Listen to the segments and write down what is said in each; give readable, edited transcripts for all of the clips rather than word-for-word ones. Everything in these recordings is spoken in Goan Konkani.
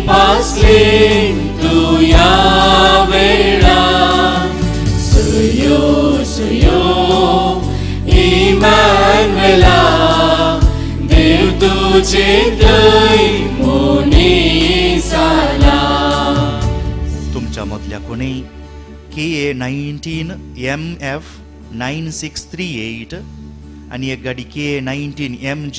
पासले तूं ह्या वेळा. सयो सयो इमॅन्युएला, देव तुजे थंय मनीस जाला. तुमच्या मदल्या कोणी KA 19 MF 9638 आनी एक गाडी KA 19 MG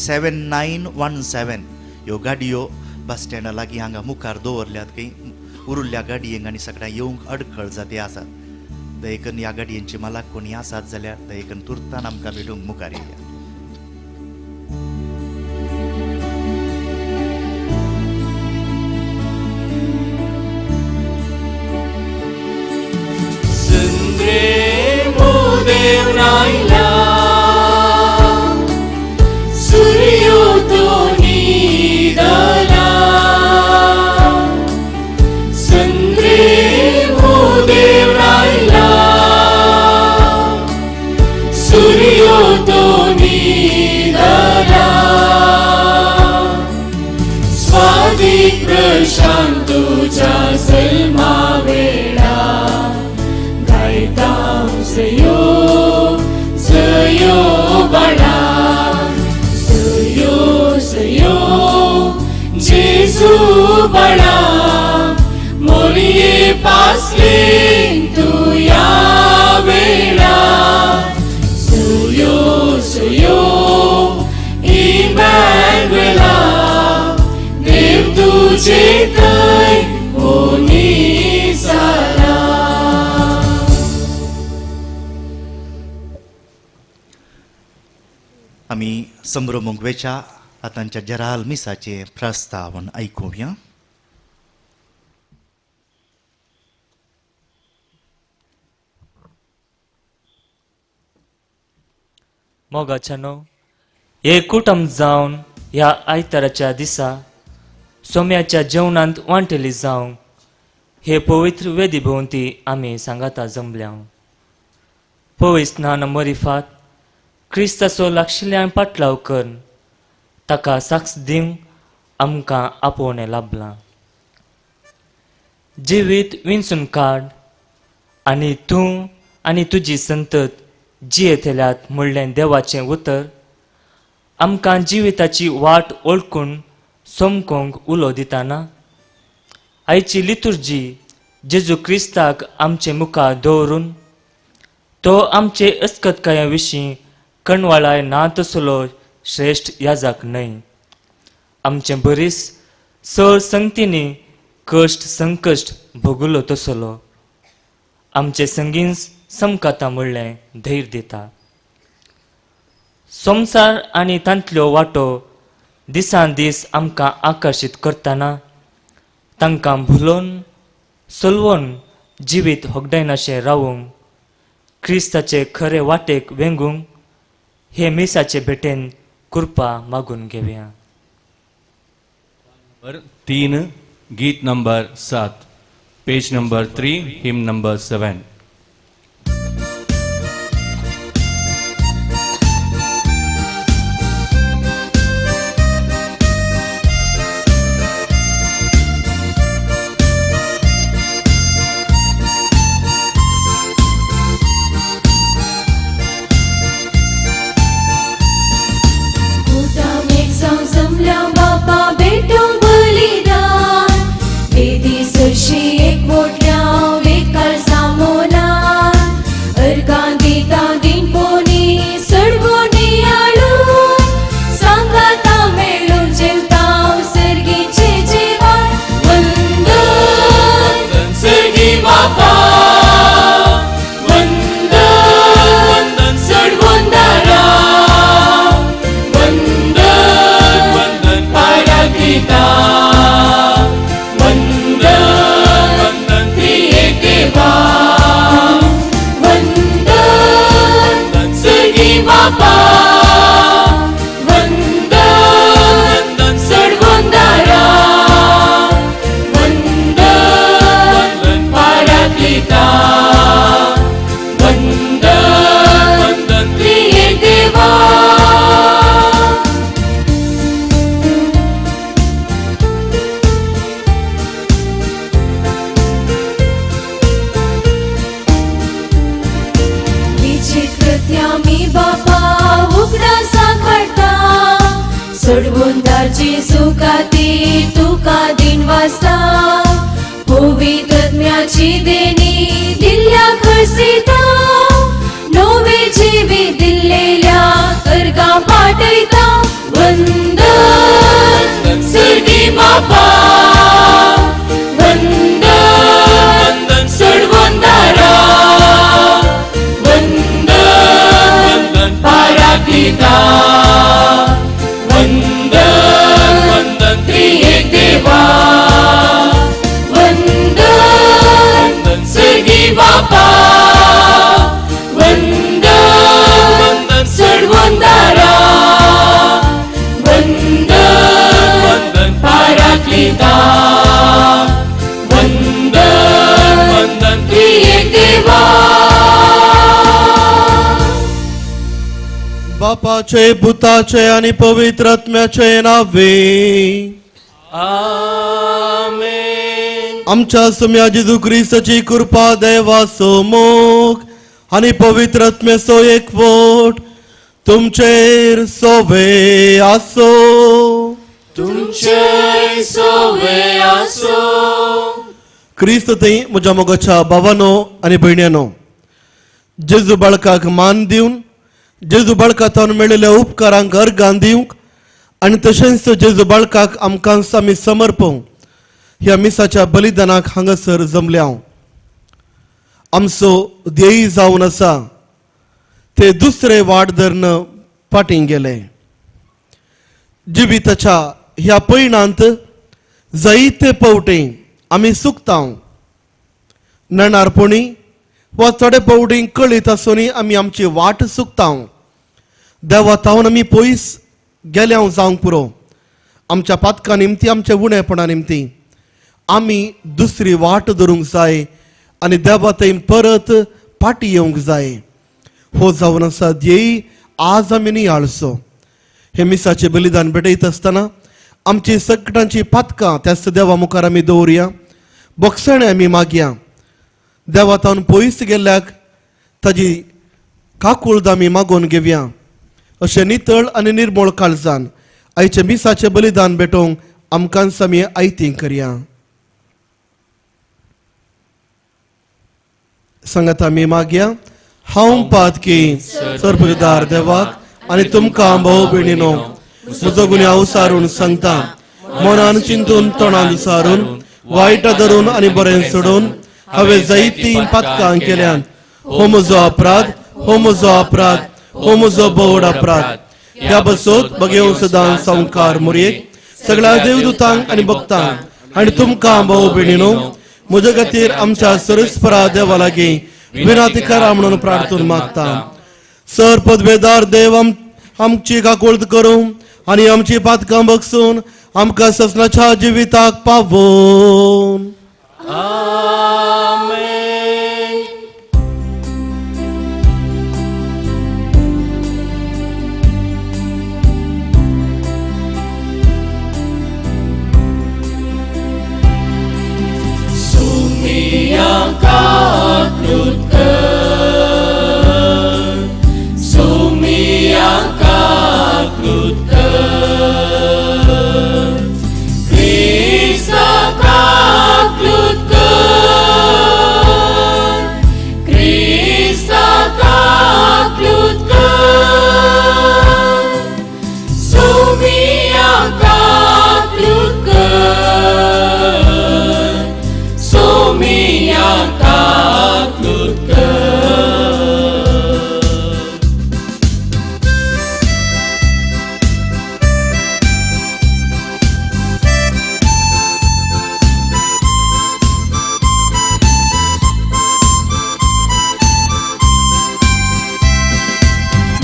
7917 ह्यो गाडयो बस स्टँडा लागीं हांगा मुखार दवरल्यात खंय उरिल्ल्या गाडयेंक आनी सगळ्यांक येवंक अडखळ जाती आसात. दयकन ह्या गाडयेंची मालक कोणी आसात जाल्यार दयकन तुर्तान आमकां भेटूंक मुखार येया. संद्रे देव रायला, सूर्यो तो निदला. संद्रे देव रायला, सूर्यो तो निदला. स्वादीक प्रशांत तुज्या जल्मा वेळा, गायता जयो जयो बाळा. जयो जयो जेजू बाळा, मोरये पासले तूं ह्या वेळा. जयो जयो इमॅन्युएला, देव तुजे थंय मनीस जाला. आमी संभ्रमूंक वेच्या आतांच्या जराल मिसाचें प्रस्तावन आयकुया. मोगाच्यानो, हे कुटुंब जावन ह्या आयताराच्या दिसा सोम्याच्या जेवणांत वांटेली जावंक हे पवित्र वेदी भोंवती आमी सांगाता जमल्या. पवित्र स्नान मरिफात क्रिस्ताचो लागशिल्ल्यान पाटलाव करून ताका साक्ष दिवंक आमकां आपोवणें लाभलां. जिवीत विंचून काड आनी तूं आनी तुजी संतत जियेतल्यात म्हणलें देवाचें उतर आमकां जिविताची वाट वळखून समकोंक उलो दिताना आयची लितुर्जी जेजू क्रिस्ताक आमचे मुखार दवरून तो आमचे अस्कतकाया विशीं कणवाळाय ना तसलो श्रेश्ठ याजाक न्हय, आमचें बरीस सळ संगतींनी कश्ट संकश्ट भोगलो तसलो आमचे संगीन समकाता म्हणलें धैर्य दिता. संवसार आनी तांतल्यो वाटो दिसान दीस आमकां आकर्शीत करतना तांकां भुलोवन सलवोन जिवीत होगडायनाशें रावूंक क्रिस्ताचे खरे वाटेक वेंगूंक हे मिसाचे भेटेन कृपा मागून घेवया. नंबर 3, गीत number 7, page number 3, hymn number 7. कुटामेक जावं जमल्या बापा भेटूंक बलिदान, वेदी सरशी एकवटल्या एकाळ सामोना. उपासता पवित्रत्म्याची देणी दिल्ल्या खर्सिता नवे जिवीत दिल्लेल्या अर्गां पाठयता वंदन सर्गी बापा वंदन सडवंदारा वंदन पाराक्लिता वंदन त्रिएक देवा वंदन सर्गी बापा वंदन सडवंदारा वंदन पाराक्लिता वंदन त्रिएक देवा. बापाचे पुताचे आणि पवित्र आत्म्याचे नावे आमेन. आमच्या सुम्या जेजू क्रिस्ताची कृपा देवाचो मोग आणि पवित्र आत्म्याचो एकवट तुमचेर सोवे आसो. तुमचे सोवे आसो. क्रिस्त थंय म्हज्या मोगाच्या भावानो आनी भयण्यानो, जेजू बाळकाक मान दिवन जेजू बाळकांत मेळिल्ल्या उपकारांक अर्गान दिवंक आनी तशेंच जेजू बाळकाक आमकां आमी समर्पूंक ह्या मिसाच्या बलिदानाक हांगासर जमल्या हांव. आमचो ध्येय जावन आसा ते दुसरे वाट धरून फाटीं गेले. जिविताच्या ह्या पयणांत जायते पावटी आमी चुकता, नेणारपणी वा थोडे पावटी कळीत आसूनय आमी आमची वाट चुकता. देवा तावन आमी पयस गेल्या जावंक पुरो. आमच्या पातकां निमती, आमच्या उणेपणा निमती आमी दुसरी वाट धरूंक जाय आनी देवा थंय परत फाटीं येवंक जाय. हो जावन आसा ध्येय आज आमी नियाळचो. हे मिसाचें बलिदान भेटयत आसतना आमची सगळ्यांची पातकां त्याच देवा मुखार आमी दवरुया, बोगसणें आमी मागया. देवा तावन पयस गेल्ल्याक ताजी काकूळद आमी मागोवन घेवया. अशें नितळ आनी निर्मळ काळजान आयचें मिसाचें बलिदान भेटोवंक आमकांच आमी आयती करया. सांगात आमी मागया. हांव पातकी सर्पदार देवाक आनी तुमकां भाव भयणीनो म्हजो गुन्यांव सारून सांगता. मनान चिंतून तोंडान सारून वायट धरून आनी बरें सोडून हांवें जायतीं पातकां केल्यान. हो म्हजो अपराध, हो म्हजो अपराध, हो म्हजो बोवड अपराध. ह्या बसोत बगेव सदां संवकार मुरयेक सगळ्या देवदूतांक आनी भक्तांक आनी तुमकां भाव भयणीनो म्हज्या खातीर आमच्या सरस्परा देवा लागीं विनाती करा म्हणून प्रार्थना मागता. सर पदवेदार देव आमची काकुळट करूं आनी आमची पातकां बगसून आमकां ससनाच्या जिविताक पावोवन. आमेन. सुमिया काकूत कर, सुमिया काकूत कर, क्रिस्ता काकूत कर, क्रिस्ता काकूत कर, सुमिया काकूत कर, सुमिया काकूत कर.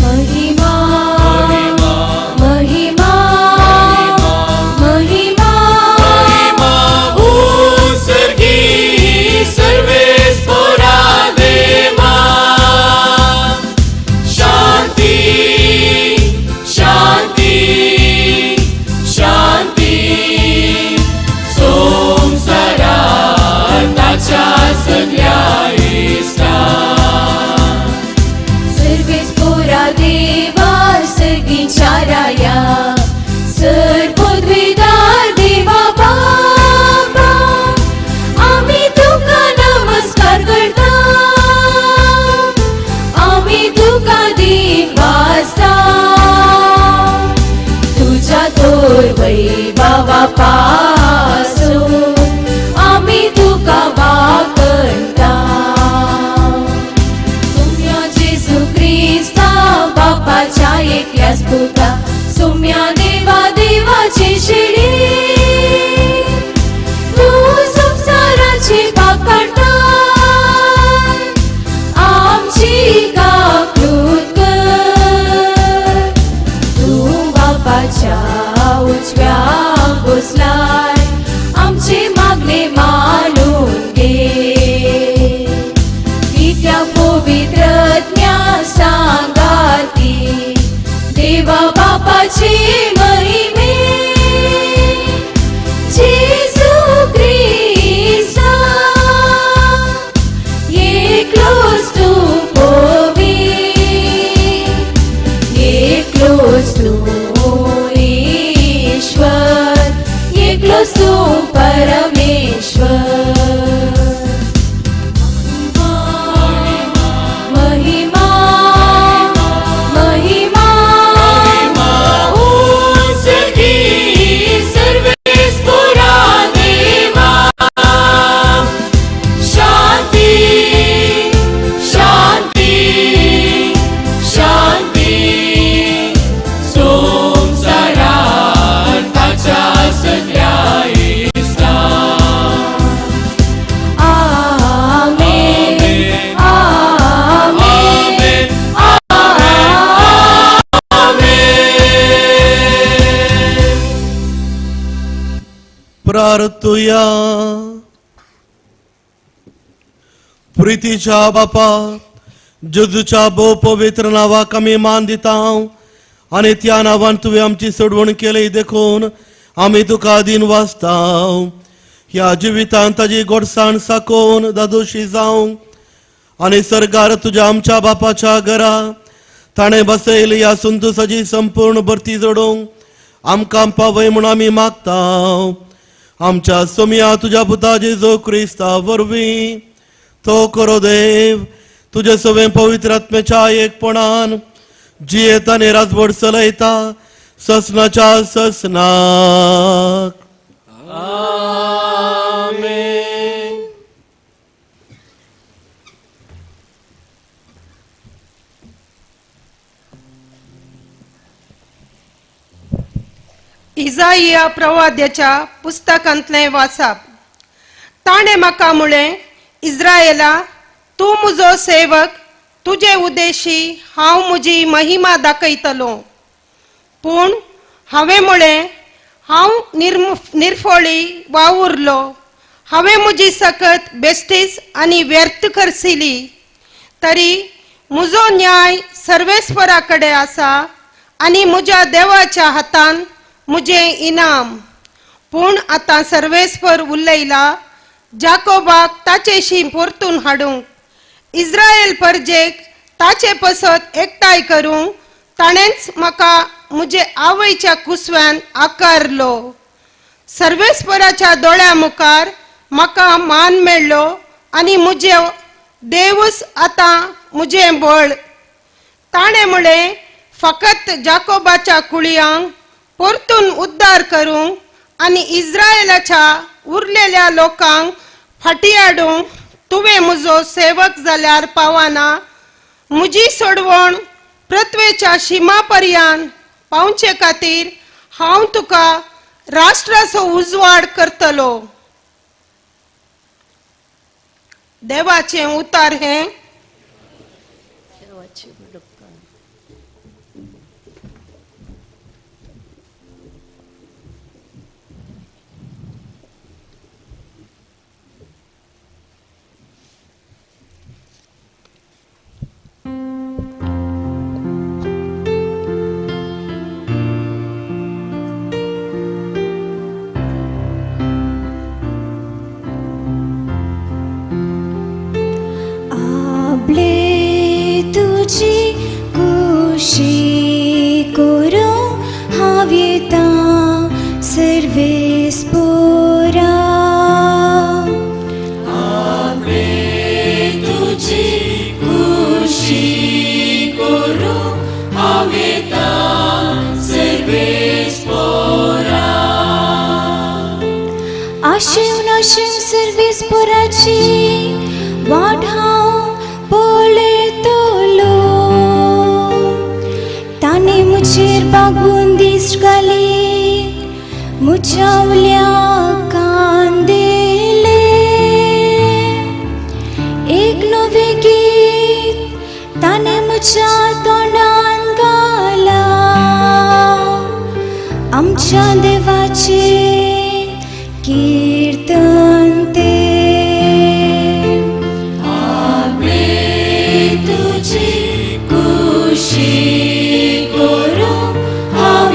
महिमा महिमा महिमा उत्सर्गी सर्वेस्पोरा देवा शांती शांती शांती संवसारात ताच्या सगळ्या इश्टां. सर्वेस्पोरा देवा सर्गीच्या राया सर पदवीदार देवा बापा देवाचे महिमे जेजू क्रिस्ता एकलोच तूं पवीत एकलोच तूं ईश्वर एकलोच तूं परमेश्वर महिमा महिमा सर्गी सर्वेस्पोरा देवा शांती शांती शांती संवसारात ताच्या सगळ्या इश्टांक. आमेन आमेन आमेन आमेन. प्रार्थुया. प्रितीच्या बापा, जेजूच्या भोव पवित्र नांवाक आमी मान दिता आनी त्या नांवान तुवें आमची सोडवण केली देखून आमी तुका दीन वाचता. ह्या जिवितांत ताजी गोडसाण साकोवन दादोशी जावंक आनी सरकार तुज्या आमच्या बापाच्या घरा ताणें बसयली ह्या संतोसाची संपूर्ण भरती जोडूंक आमकां पावय म्हूण आमी मागता. आमच्या सोमया तुज्या पुता जेजू क्रिस्ता वरवीं. तो करो देव तुजे सवें पवित्र आत्म्याच्या एकपणान जियेता आनी राजवट चलयता ससनाच्या ससनाक. आमेन. इजाइया प्रवाद्याच्या पुस्तकांतलें वाचप. ताणें म्हाका म्हळें, इज्रायला, तूं म्हजो सेवक, तुजे उद्देशी हांव म्हजी महिमा दाखयतलो. पूण हांवें म्हळें, हांव निर्फळी वावुरलो, हांवें म्हजी सकत बेश्टीच आनी व्यर्थ खर्चिली. तरी म्हजो न्याय सर्वेस्परा कडेन आसा आनी म्हज्या देवाच्या हातान म्हजें इनाम. पूण आतां सर्वेस्पर उलयला जाकोबाक ताचेशी परतून हाडूंक, इज्रायल परजेक ताचे पसत एकठांय करूंक ताणेंच म्हाका म्हजे आवयच्या कुसव्यान आकारलो. सर्वेस्पराच्या दोळ्या मुखार म्हाका मान मेळ्ळो आनी म्हजे देवूच आतां म्हजें बळ. ताणें म्हळें, फकत जाकोबाच्या कुळयांक परतून उद्धार करूंक आनी इज्रायलाच्या उरलेल्या लोकांक फाटीं हाडूंक तुवें म्हजो सेवक जाल्यार पावना. म्हजी सोडवण पृथ्वेच्या शिमा पर्यंत पावचे खातीर हांव तुका राष्ट्राचो उजवाड करतलो. देवाचें उतार हें. आपले तुजी खुशी करूं हांव येता सर्वेस्पोरा. आपले तुजी खुशी करूं हांव येता सर्वेस्पोरा. आशेवन आशेवन सर्वेस्पोराची वाट हांव पळयतलो. ताणें म्हजेर बागून दीस घाली, म्हज्या उल्या कान दिले. एक नवें गीत ताणें म्हज्या तोंडान घाला, आमच्या देवाचें कीर्तन तें. आपले तुजी खुशी करूं हांव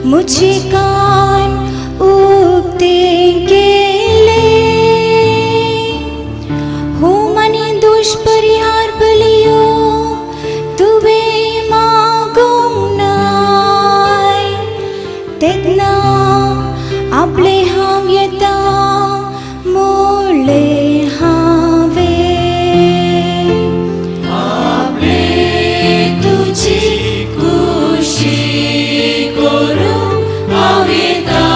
मुझे कान उक्ते केले होम आनी दोश परिहार बलियो तुवें मागूंक नाय तेन्ना आपले हांव येता मोडले हांवें. आपले तुजी खुशी करूंक हांव येता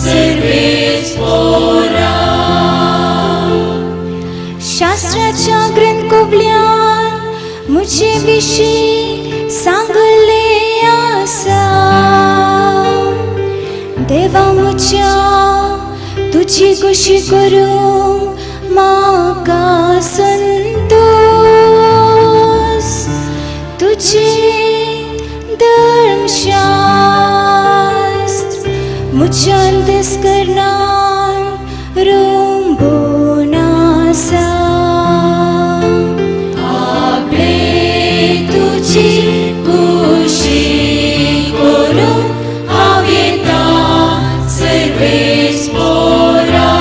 सर्वेस पोरा. शास्त्राच्या ग्रंथ कोबल्यान मुझे विशीं सांगले आसा. देवा म्हज्या, तुजी खुशी करूंक म्हाका संतोश. तुजें धर्मशास्त्र म्हज्या अंतस्करणान रुंबून आसा. आपले तुजी खुशी करूंक हांव येता सर्वेस पोरा.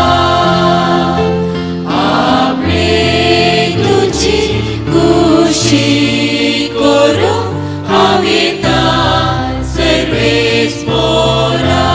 आपले तुजी खुशी करूंक हांव येता सर्वेस पोरा.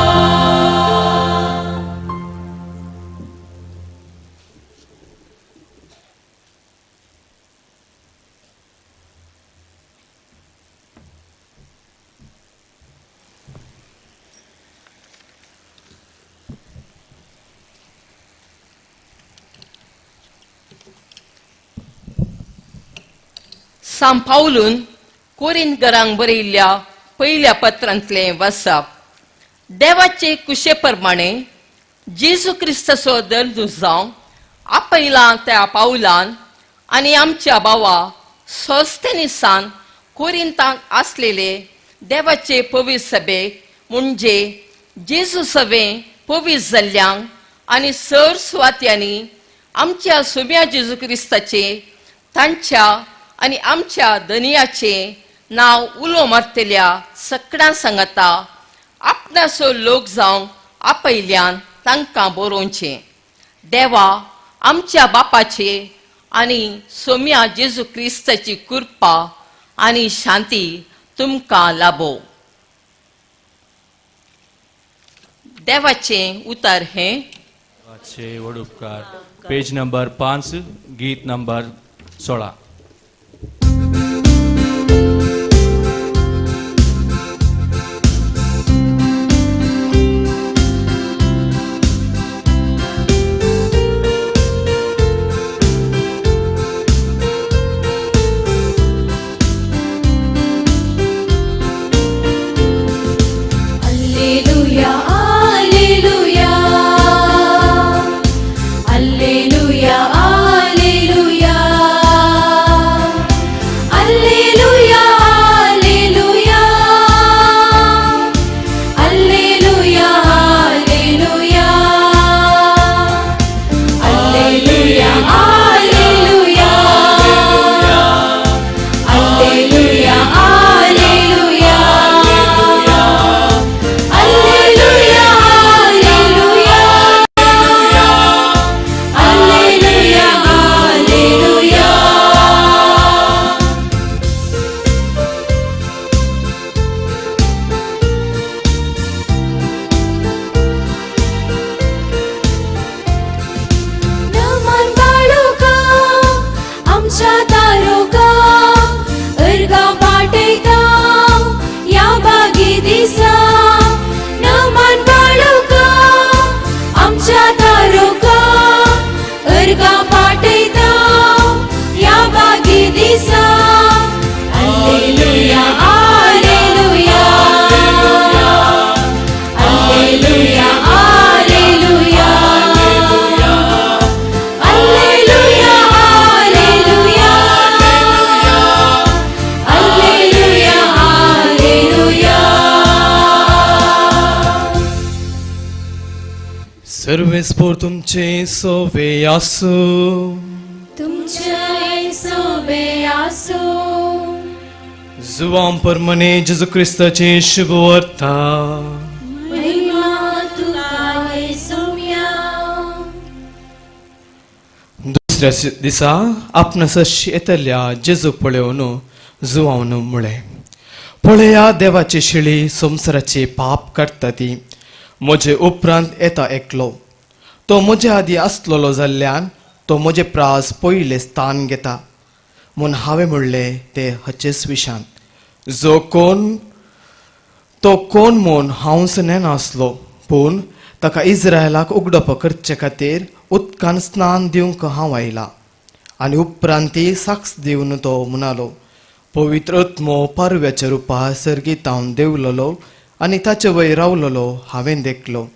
सांव पावलून कोरिंतकरांक बरयल्ल्या पयल्या पत्रांतलें वाचप. देवाचे कुशे प्रमाणे जेजू क्रिस्ताचो दर्जू जावं आपयला त्या पावलान आनी आमच्या भावा सोस्तेनिसान कोरिंतांत आसलेले देवाचे पवित्र सभेक, म्हणजे जेजू सभे पवित्र जाल्ल्यांक आनी सर सुवात्यांनी आमच्या सुम्या जेजू क्रिस्ताचे, तांच्या आनी आमच्या धनयाचे नांव उलो मारतल्या सगळ्यां सांगता आपणाचो लोक जावंक आपयल्यान तांकां बरोवचें. देवा आमच्या बापाचे आनी सोम्या जेजू क्रिस्ताची कृपा आनी शांती तुमकां लाभो. देवाचें उतर हें. देवाचे व्हड उपकार. पेज नंबर 5, गीत number 16. Alleluia, alleluia, alleluia, alleluia, alleluia, alleluia, alleluia, alleluia, alleluia, alleluia, alleluia, alleluia, alleluia, alleluia, alleluia. नमान बाळोका आमच्या तारोका अर्गां पाटयता ह्या बागी दिसा. नमान बाळोका आमच्या तारोका अर्गां पाटयता ह्या बागी दिसा. Alleluia, alleluia, alleluia, alleluia, alleluia, alleluia, alleluia, alleluia. सर्वेस्पोर तुमचे सोवे आसूं. तुमचे सोबे आसूं. जुवां परमने जेजू क्रिस्ताची शुभवार्ता. महिमा तुका हे सोम्या. दुसऱ्या दिसा आपणा सशी येतल्या जेजूक पळोवन जुवावन म्हळें, पळया देवाची शिळी संवसाराची पाप काडटा ती. म्हजे उपरांत येता एकलो, तो म्हजे आदीं आसलेलो जाल्ल्यान तो म्हजे प्रास पयलें स्थान घेता. म्हूण हांवें म्हणलें तें हाचेच विशांत. जो कोण तो कोण म्हूण हांवच नेनासलो, पूण ताका इस्रायलाक उगडप करचे खातीर उदकान स्नान दिवंक हांव आयला. आनी उपरांत ती साक्ष दिवन तो म्हणालो, पवित्र आत्मो पारव्याच्या रुपा सर्गीतावन देंवलोलो आनी ताचे वयर रावलोलो हांवें देखलो.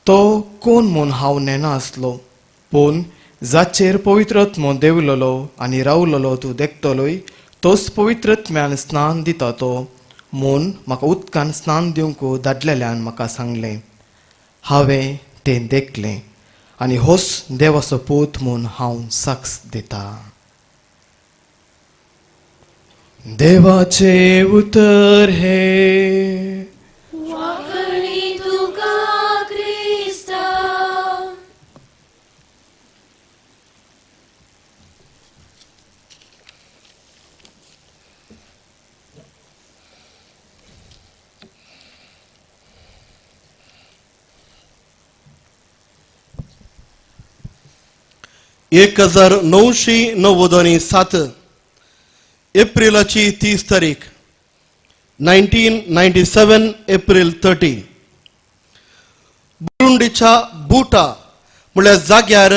तो कोण म्हूण हांव नेना आसलो, पूण जाचेर पवित्र आत्मो देंवलोलो आनी रावलोलो तूं देखतलोय, तोच पवित्र आत्म्यान स्नान दिता तो म्हूण म्हाका उदकान स्नान दिवंक धाडलेल्यान म्हाका सांगलें. हांवें तें देखलें आनी होच देवाचो पूत म्हूण हांव साक्ष दिता. देवाचें उतर हें. वाखणी तुका क्रिस्ता. 1997 एप्रिलाची 30 तारीख, 1997 एप्रिल 30, बुरुंडीच्या बुटा म्हणल्यार जाग्यार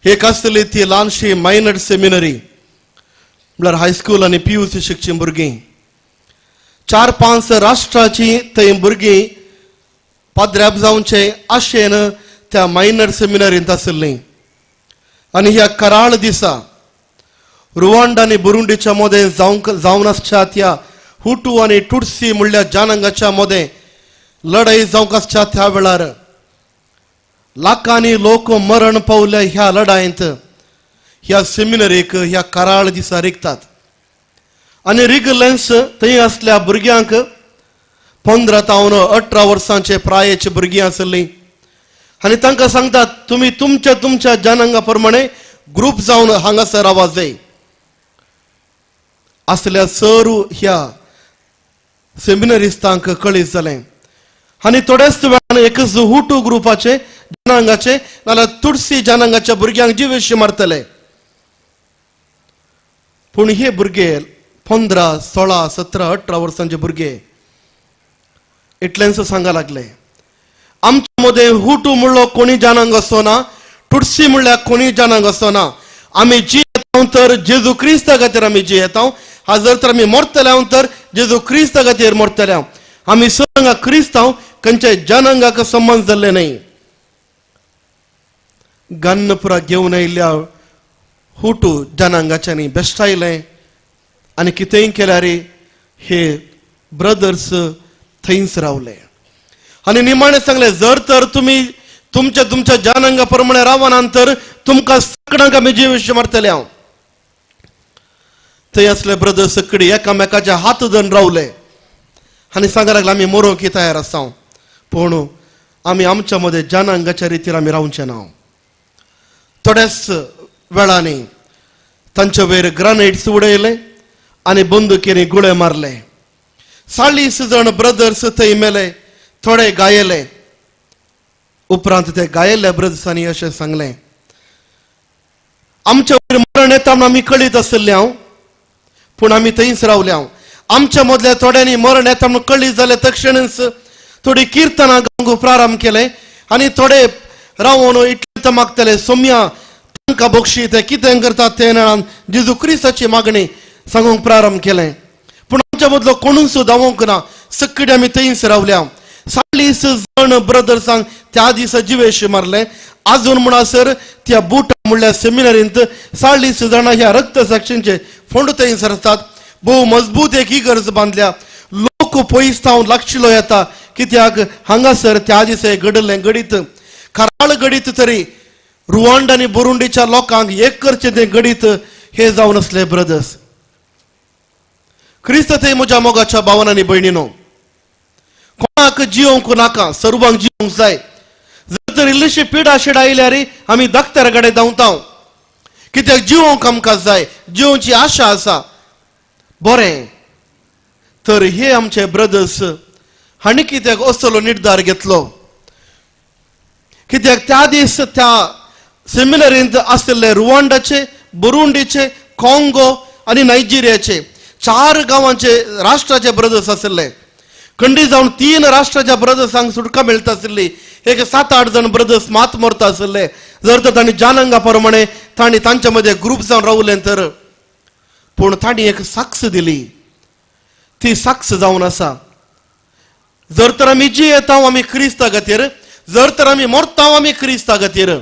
एक आसली ती ल्हानशी मायनर सेमिनरी, म्हणल्यार हायस्कूल आनी पीयूसी शिकची भुरगीं. 4-5 राष्ट्राची थंय भुरगीं पाद्र्याब जावचे आशेन त्या मायनर सेमिनरींत आशिल्लीं. आनी ह्या कराळ दिसा रुवांडा आनी बुरुंडीच्या मदें जावंक जावन आसच्या त्या हुटू आनी टुडसी म्हणल्या जनांगाच्या मदें लढाई जावंक आसच्या त्या वेळार लाखांनी लोक मरण पावल्या ह्या लढायेंत. ह्या सेमिनरीक ह्या कराळ दिसा रिगतात आनी रिगलेंस थंय आसल्या भुरग्यांक 15 तावन 18 वर्सांचे प्रायेची भुरगीं आसलीं आनी तांकां सांगतात, तुमी तुमच्या तुमच्या जनांगा प्रमाणे ग्रूप जावन हांगासर आवाज जाय. आसल्या सर ह्या सेमिनरिस्तांक कळीत जालें आनी थोड्याच वेळान एकच हुटू ग्रुपाचे जनांगाचे नाल्यार तुडसी जनांगाच्या भुरग्यांक जिवेशी मारतले. पूण हे भुरगे 15, 16, 17, 18 वर्सांचे भुरगे इतलेंच सांगा लागले, आमच्या मदें हुटू म्हणलो कोणी जनांग आसो ना, तुडसी म्हणल्यार कोणी जनांग आसो ना. आमी जियेता तर जेजू क्रिस्ता खातीर आमी जियेता, हा जर तर आमी मरतले हांव तर जेजू क्रिस्ता खातीर मरतले हांव. आमी सगळ्यांक क्रिस्तांव, खंयच्या जनांगाक संबंद जाल्ले न्हय. गन्नपुरा घेवन आयिल्ल्या हुटू जनांगाच्यांनी बेश्टायलें आनी कितेंय केल्यार हे ब्रदर्स थंयच रावले. आनी निमाणें सांगलें, जर तर तुमी तुमच्या तुमच्या जनांगा प्रमाणे रावना तर तुमकां सगळ्यांक आमी जिवेशी मारतले हांव. थंय आसले ब्रदर्स सगळी एकामेकाच्या हात धरून रावले आनी सांगा लागले, आमी मरोंक तयार आसा, पूण आमी आमच्या मदें जनांगाच्या रितीर आमी रावचे ना. थोड्याच वेळांनी तांचे वयर ग्रानायट्स उडयले आनी बंदुकीनी गुळे मारले. 40 जण ब्रदर्स थंय मेले, थोडे गायले. उपरांत ते गायल्ल्या ब्रदर्सांनी अशें सांगलें, आमच्या वयर मरण येता म्हूण आमी कळीत आशिल्ले हांव, पूण आमी थंयच रावले हांव. आमच्या मदल्या थोड्यांनी मरण येता म्हूण कळीत जालें तक्षणच थोडी किर्तनां गावंक प्रारंभ केलें आनी थोडे रावन इतलें मागतले, सोम्या तांकां बक्षी, ते कितें करतात ते नेणान जेजू क्रिस्ताची मागणी सांगूंक प्रारंभ केलें. पूण आमच्या मदलो कोणूच धांवूंक ना, सगळे आमी थंयच रावल्या. 40 जण ब्रदर्सांक त्या दिसा जिवेश मारले. आजून म्हणसर त्या बुटा म्हणल्या सेमिनरींत 40 जाणां ह्या रक्तसाक्षींचे फोंड थंय सरतात. भोव मजबूत एक इगर्ज बांदल्या. लोक पयस थावन लागशिलो येता, कित्याक हांगासर त्या दिसा घडलें घडीत कराळ घडीत तरी रुवांडा आनी बुरुंडीच्या लोकांक एक करचें तें घडीत हे जावन आसले ब्रदर्स. क्रिस्त थंय म्हज्या मोगाच्या भावान आनी भयणीनो, कोणाक जियोंक नाका, सर्वांक जियोंक जाय. जर तर इल्लीशी पिडा शिडा आयल्यार आमी डाक्टरा कडेन धांवता, कित्याक जिवोंक आमकां जाय, जिवोवची आशा आसा. बरें, तर हे आमचे ब्रदर्स हांणी कित्याक असलो निर्धार घेतलो? कित्याक त्या दीस त्या सेमिनरींत आशिल्ले रुवांडाचे, बुरुंडीचे, कॉंगो आनी नायजेरियाचे 4 गांवांचे राष्ट्राचे ब्रदर्स आशिल्ले. खंडी जावन 3 राष्ट्राच्या ब्रदर्सांक सुटका मेळटा आशिल्ली. एक 7-8 जाण ब्रदर्स मात मरता आशिल्ले. जर तर तांणी जानंगा प्रमाणे तांणी तांच्या मदें ग्रूप जावन रावले तर, पूण तांणी एक साक्ष दिली, ती साक्ष जावन आसा. जर तर आमी जियेता आमी क्रिस्ता खातीर, जर तर आमी मरता आमी क्रिस्ता खातीर.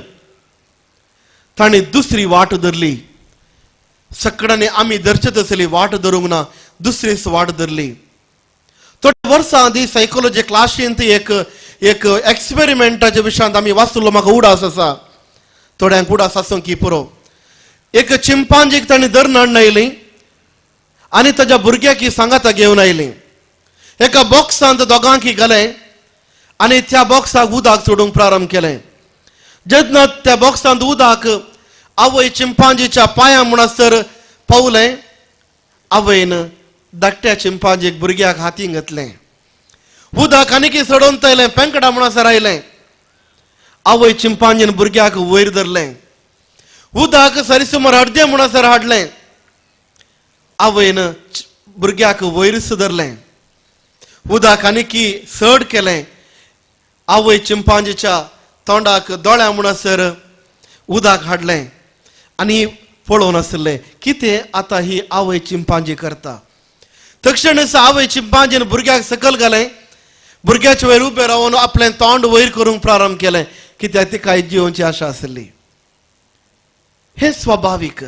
तांणी दुसरी वाट धरली. सगळ्यांनी आमी धरचे तसली वाट धरूंक ना, दुसरीच वाट धरली. थोड्या वर्सां आदीं सायकोलॉजी क्लासींत एक एक एक्सपेरिमेंटाच्या विशयांत आमी वाचलो. म्हाका उडास आसा, थोड्यांक उडास आसूंक की पुरो. एक चिंपांजीक तांणी धरून हाडून आयली आनी ताज्या भुरग्याक सांगाता घेवन आयली. एका बॉक्सांत दोगांकी घालें आनी त्या बॉक्साक उदक सोडूंक प्रारंभ केलें. जेन्ना त्या बॉक्सांत उदक आवय चिंपांजीच्या पांया म्हणसर पावलें, आवयन धाकट्या चिंपांजीक भुरग्याक हातीन घातलें. उदक आनीकी चडोवन आयलें, पेंकडा म्हणसर आयलें. आवय चिंपांजीन भुरग्याक वयर धरलें. उदक सरी सुमार अर्दे म्हणसर हाडलें. आवयन भुरग्याक वयरच धरलें. उदक आनीकी चड केलें. आवय चिंपांजीच्या तोंडाक दोळ्या म्हणसर उदक हाडलें आनी पळोवन आशिल्लें कितें आतां ही आवय चिंपांजी करता. तक्षणच आवय चिंपांजीन भुरग्याक सकयल घालें. भुरग्याच्या वयर उबें रावन आपलें तोंड वयर करूंक प्रारंभ केलें, कित्याक तिका जिवोवची आशा आशिल्ली. हें स्वाभावीक,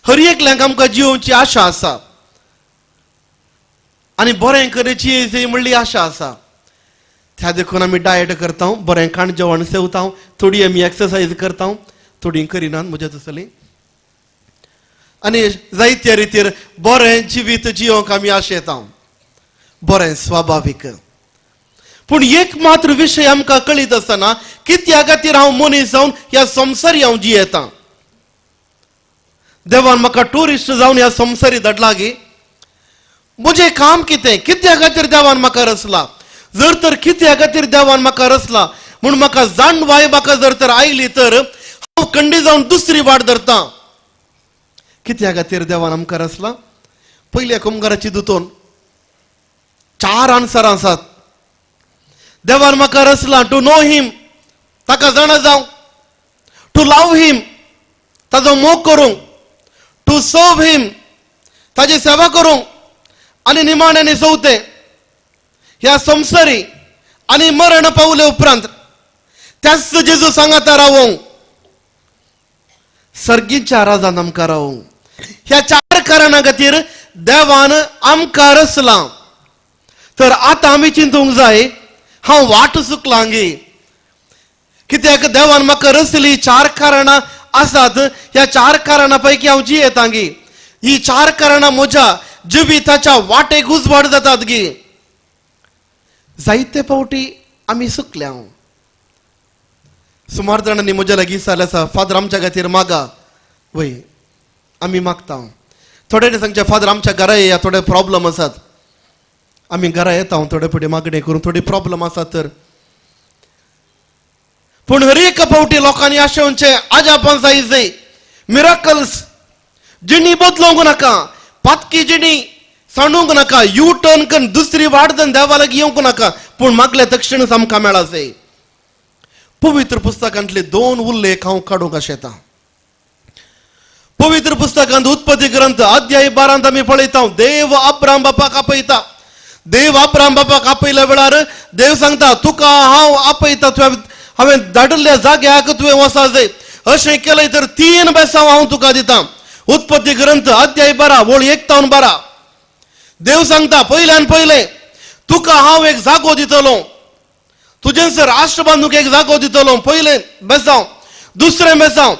हर एकल्यांक आमकां जिवोवची आशा आसा आनी बरें करची म्हणली आशा आसा. त्या देखून आमी डायट करता, बरें खाण जेवण सेवता, थोडी आमी एक्सरसायज करता, थोडी करिनात म्हज्या तसली, आनी जायत्या रितीर बरें जिवीत जियोंक आमी आशेता. बरें, स्वाभावीक. पूण एक मात्र विशय आमकां कळीत आसतना, कित्या खातीर हांव मनीस जावन ह्या संवसारी हांव जियेता? देवान म्हाका ट्युरिस्ट जावन ह्या संवसारी धाडला गी? म्हजें काम कितें? कित्या खातीर देवान म्हाका रचला? जर तर कित्या खातीर देवान म्हाका रचला म्हूण म्हाका जाणवाय म्हाका जर तर आयली तर हांव खंडी जावन दुसरी वाट धरता. कित्या खातीर देवान आमकां रचला? पयल्या कुमगाराची दुतोन 4 आन्सरां आसात. देवान म्हाका रचला टू नो हिम, ताका जाणा जावं, टू लव हिम, ताजो मोग करूंक, टू सर्व हिम, ताजी सेवा करूंक, आनी निमाण्यांनी चवथें ह्या संवसारी आनी मरण पावले उपरांत त्याच जेजू सांगाता रावोंक, सर्गीच्या राजान आमकां रावोंक. ह्या 4 कारणां खातीर देवान आमकां रचलां. तर आतां आमी चिंतूंक जाय, हांव वाट चुकलां गी? कित्याक देवान म्हाका रचली 4 कारणां आसात. ह्या 4 कारणां पैकी हांव जियेतां गी? ही 4 कारणां म्हज्या जिविताच्या वाटेक उजवाड जातात गी? जायते फावटी आमी चुकल्या. सुमार जाणांनी म्हज्या लागीं विचारलें आसा, फादर आमच्या खातीर मागा. वय, आमी मागता. थोड्यांनी सांगचें, फादर आमच्या घरा येया, थोडे प्रॉब्लम आसात. आमी घरा येता, थोडे फावटी मागणें करून, थोडी प्रॉब्लम आसात तर. पूण हर एका फावटी लोकांनी अशें म्हणचें, आजापान जाय मिराकल्स, जिणी बदलोवंक नाका, पातकी जिणी सांडूंक नाका, यू टर्न करून दुसरी वाट धरून देवा लागीं येवंक नाका, पूण मागले तक्षण आमकां मेळासे. पवित्र पुस्तकांतले 2 उल्लेख हांव काडूंक आशेता. पवित्र पुस्तकांत उत्पत्ती ग्रंथ अध्याय 12 आमी पळयता, देव अब्राम बापाक आपयता. देव अब्राम बापाक आपयल्या वेळार देव सांगता, तुका हांव आपयता, तुवें हांवें धाडिल्ल्या जाग्याक तुवें वचा जाय. अशें केलें तर 3 बेसांव हांव तुका दिता. उत्पत्ती ग्रंथ अध्याय 12 ओळ 1 तावन 12. देव सांगता, पयल्यान पयलें तुका हांव एक जागो दितलो, तुजें राष्ट्र बांदूंक एक जागो दितलो, पयलें बेसांव. दुसरें बेसांव,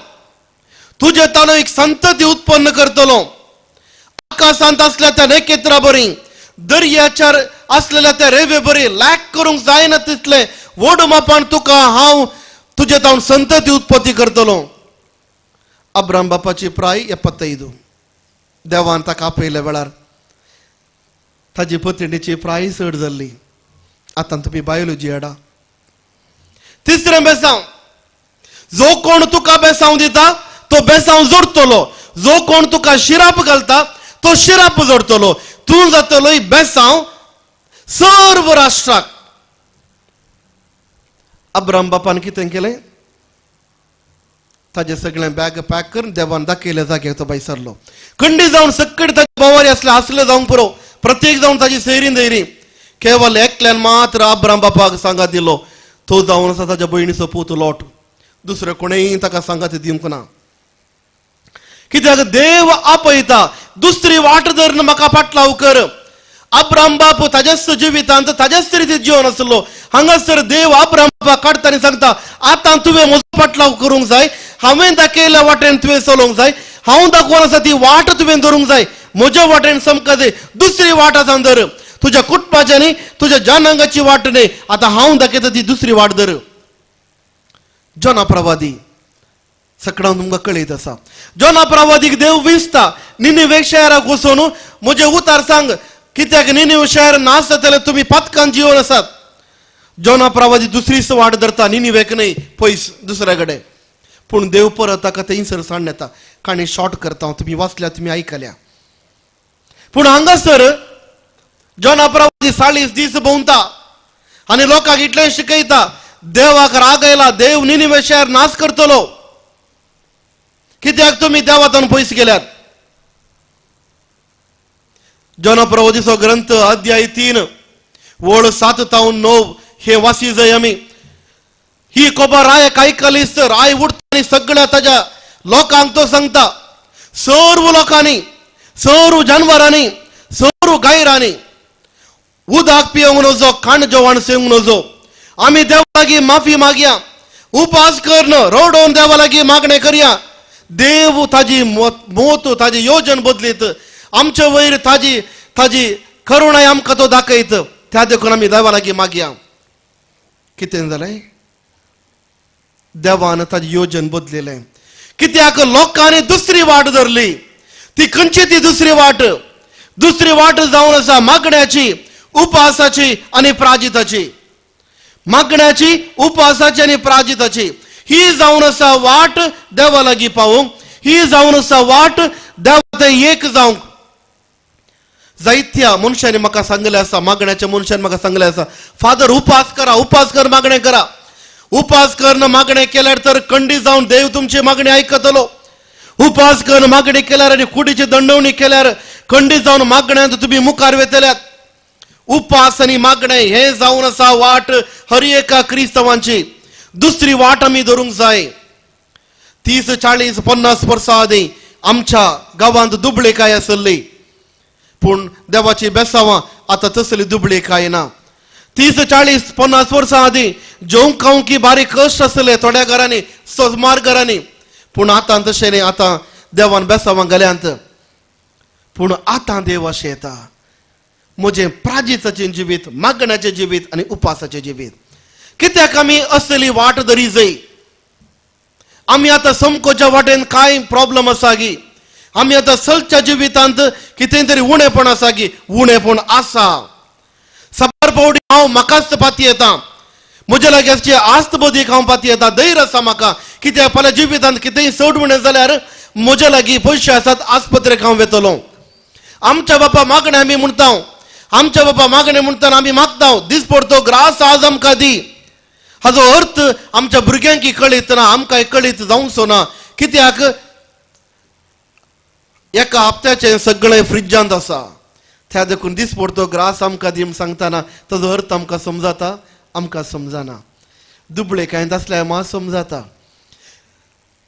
तुजे ताणो एक संतती उत्पन्न करतलो. आकाशांत असल्या त्या नखेत्रा बरी, दर्याच्यार असलेल्या त्या रेवे बरी लॅक करूंक जायना तितले व्हड मापान तुका हांव तुजे तावन संतती उत्पत्ती करतलो. अब्राम बापाची प्राय 75. देवान ताका आपयल्या वेळार ताजी पत्नीची प्राय चड जाल्ली. आतां तुमी बायोलॉजी हाडा. तिसरें बेसांव, जो कोण तुका बेसांव दिता तो बेसांव जोडटलो, जो कोण तुका शिराप घालता तो शिराप जोडटलो, तूं जातलो बेसांव सर्व राष्ट्राक. अब्राम बापान कितें केलें? ताजें सगळें बॅग पॅक करून देवान दाखयल्या जाग्याक तो भायर सरलो. खंडी जावन सकट ताजी भोंवारी आसले, आसले जावंक पुरो, प्रत्येक जावन ताजी सैरी दैरी. केवल एकल्यान मात्र अब्राम बापाक सांगात दिलो, तो जावन आसा ताज्या भयणीचो पूत लोट. दुसरें कोणेय ताका सांगात दिवंक ना. कित्याक देव आपयता, दुसरी वाट धरून म्हाका फाटलाव कर. अब्राम बाप ताज्याच जिवितांत ताज्याच रितीत जिवन आसलो. हांगासर देव अब्राम बापाक काडटा आनी सांगता, आतां तुवें म्हजो फाटलाव करूंक जाय, हांवें दाखयल्या वाटेन तुवें चलोवंक जाय, हांव दाखोवन आसा ती वाट तुवें धरूंक जाय, म्हज्या वाटेन समका जाय, दुसरी वाट आतां धर, तुज्या कुटुंबाच्या न्ही, तुज्या जनांगाची वाट न्ही, आतां हांव दाखयता ती दुसरी वाट धर. जोना प्रवादी सगळ्यांक तुमकां कळयत आसा. जोना प्रवादीक देव विसता, निनिवे शहराक वचून म्हजें उतार सांग, कित्याक निनिवे शहर नाश जातलें, तुमी पातकान जिवन आसात. जोना प्रवादी दुसरीच वाट धरता, निनिवेक न्हय, पयस दुसऱ्या कडेन. पूण देव परत ताका थंयसर साण येता. काणी शॉर्ट करता, तुमी वाचल्या, तुमी आयकल्या. पूण हांगासर जोना प्रवादी 40 दीस भोंवता आनी लोकांक इतलें शिकयता, देवाक राग आयला, देव निनिवे शहर नाश करतलो, कित्याक तुमी देवातान पयस गेल्यात. जोना प्रवादीचो ग्रंथ अध्याय 3 वळ 7 तावन 9 हे वासी जाय आमी. ही खबर रायक आयकलीच राय उठता आनी सगळ्या ताज्या लोकांक तो सांगता, सर्व लोकांनी, सर्व जानवरांनी, सर्व गायरांनी उदक पिवंक नजो, खाण जेवण सेवंक नजो, आमी देवा लागीं माफी मागया, उपास करून रडोवन देवा लागीं मागणें करया. देव ताजी मोत, ताजी योजन बदलीत, आमचे वयर ताजी ताजी करुणाय आमकां तो दाखयत, त्या देखून आमी देवा लागीं मागया. कितें जालें? देवान ताजी योजन बदलिलें. कित्याक लोकांनी दुसरी वाट धरली. ती खंयची ती दुसरी वाट? दुसरी वाट जावन आसा मागण्याची, उपासाची आनी प्राजिताची. मागण्याची, उपासाची आनी प्राजिताची ही जावन आसा वाट देवा लागीं पावोवंक, ही जावन आसा वाट देवा ते एक जावंक. जायत्या मनशांनी म्हाका सांगलें आसा, मागण्याच्या मनशान म्हाका सांगलें आसा, फादर उपास करा, उपास कर, मागणें करा, उपास करून मागणें केल्यार तर कंडी जावन देव तुमची मागणी आयकतलो. उपास करून मागणी केल्यार आनी कुडीची दंडवणी केल्यार कंडी जावन मागण्यांत तुमी मुखार वेतल्यात. उपास आनी मागणें हें जावन आसा वाट हर एका क्रिस्तांवांची. दुसरी वाट आमी धरूंक जाय. 30 40 50 वर्सां आदीं आमच्या गांवांत दुबळेकाय आसली, पूण देवाची बेसांवां आतां तसली दुबळेकाय ना. 30 40 50 वर्सां आदीं जेवंक खावंक की बारीक कश्ट आसले थोड्या घरांनी, सुमार घरांनी, पूण आतां तशें न्ही. आतां देवान बेसांवां घाल्यांत. पूण आतां देव अशें येता, म्हजें प्राजिताचें जिवीत, मागण्याचें जिवीत आनी उपासाचें जिवीत. कित्याक आमी असली वाट धरी जाय? आमी आतां समकोच्या वाटेन कांय प्रॉब्लम आसा गी? आमी आतां सलच्या जिवितांत कितें तरी उणेपण आसा गी? उणेपण आसा. साबार फावटी हांव म्हाकाच पाती येता, म्हज्या लागीं आसची आस्त बदीक हांव पाती येता, धैर्य आसा म्हाका. कित्याक फाल्यां जिवितांत कितेंय चड उणें जाल्यार म्हज्या लागीं पयशे आसात, आस्पत्रेक हांव वेतलो. आमच्या बापा मागणें आमी म्हणटा, आमच्या बापा मागणें म्हणटाना आमी मागता, दीस पडतो ग्रास आज आमकां दी. हाजो अर्थ आमच्या भुरग्यांक कळीत ना, आमकां कळीत जावचो ना. कित्याक एका हप्त्याचें सगळें फ्रिजांत आसा. त्या देखून दीस पडतो ग्रास आमकां दी म्हूण सांगतना ताजो अर्थ आमकां समजाता? आमकां समजना. दुबळे कांय आसल्यार मात समजाता.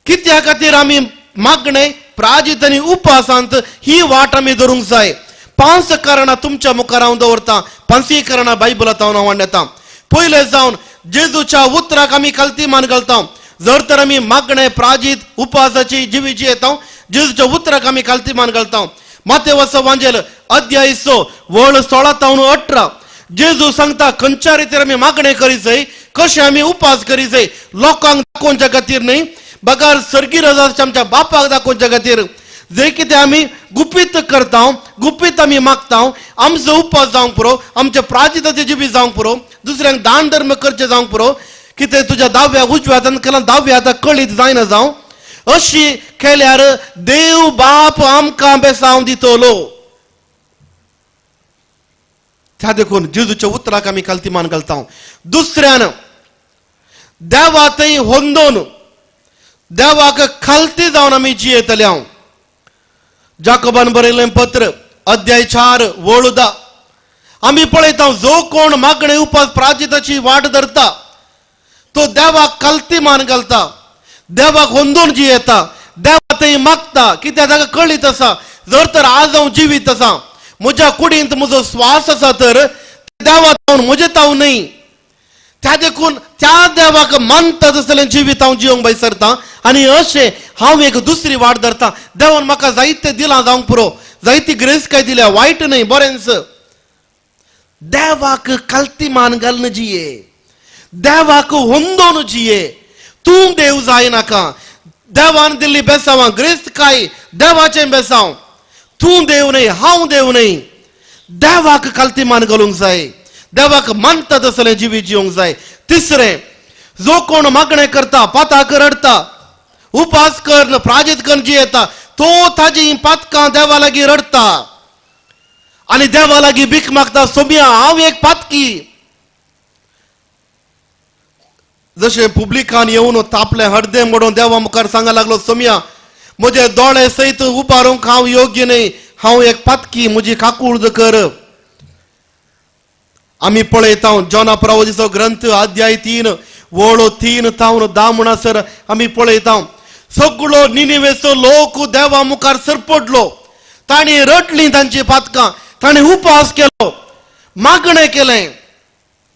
कित्या खातीर आमी मागणें, प्राजीत आनी उपासांत ही वाट आमी धरूंक जाय. 5 कारणां तुमच्या मुखार हांव दवरतां, 5 कारणां बायबलांत हांव वांडयता. पयलें जावन जेजूच्या उतराक आमी खालती मान घालता. जर तर आमी मागणें, प्राजीत, उपासाची जिवी जियेता, जेजूच्या उतराक आमी खालती मान घालता. मातेवाचो वांजेल अध्याय 6 वळ 16 तावन 18 जेजू सांगता खंयच्या रितीर आमी मागणें करी जाय, कशें आमी उपास करी जाय, लोकांक दाखोवच्या खातीर न्हय, बगर सर्गी रजाच्या आमच्या बापाक दाखोवच्या खातीर. जे कितें आमी गुपीत करता, गुपीत आमी मागता, आमचो उपास जावंक पुरो, आमच्या प्राजिताचे जिवीत जावंक पुरो, दुसऱ्यांक दान धर्म करचें जावंक पुरो, कितें तुज्या दाव्या उजव्या हातान केला दाव्या हाताक कळीत जायना जावं, अशी केल्यार देव बाप आमकां बेसांव दितलो. त्या देखून जेजूच्या उतराक आमी खालती मान घालता. दुसऱ्यान देवा थंय होंदोन देवाक खालती जावन आमी जियेतले. हांव जाकोबान बरयलें पत्र अध्याय 4 वळ 10 आमी पळयता, जो कोण मागणे उपास प्राजिताची वाट धरता तो देवाक खालती मान घालता, देवाक होंदोन जियेता, देवा थंय मागता. कित्याक ताका कळीत आसा, जर तर आज हांव जिवीत आसा, म्हज्या कुडींत म्हजो श्वास आसा, तर देवा तावन म्हजे ताव न्हय. त्या देखून त्या देवाक मानता तसलें जिवीत हांव जिवंक भायर सरता आनी अशें हांव एक दुसरी वाट धरता. देवान म्हाका जायते दिलां जावंक पुरो, जायती ग्रेस काय दिल्या, वायट न्हय बरेंच. देवाक खालती मान घालून जिये, देवाक होंदोन जिये, तूं देव जाय नाका. देवान दिल्ली बेसांव ग्रेस काय देवाचें बेसांव, तूं देव न्हय, हांव देव न्हय. देवाक खालती मान घालूंक जाय, देवाक मानता तसलें जिवीत जिवंक जाय. तिसरें, जो कोण मागणें करता, पाताक रडटा, उपास कर प्राजीत करून जियेता, तो ताजी पातकां देवा लागीं रडटा आनी देवा लागीं भीक मागता, सोम्या हांव एक पातकी. जशें पुब्लिकान येवन तापलें हड्डें मोडून देवा मुखार सांगा लागलो, सोम्या म्हजे दोळे सयत उबारूंक हांव योग्य न्हय, हांव एक पातकी, म्हजी काकूळद कर. आमी पळयता जॉना प्रवोजीचो ग्रंथ अध्याय 3 वळ 3 तावन 10 म्हणसर आमी पळयता, सगळो निनिवेचो लोक देवा मुखार सरपडलो, तांणी रडलीं तांची पातकां, तांणी उपास केलो, मागणें केलें.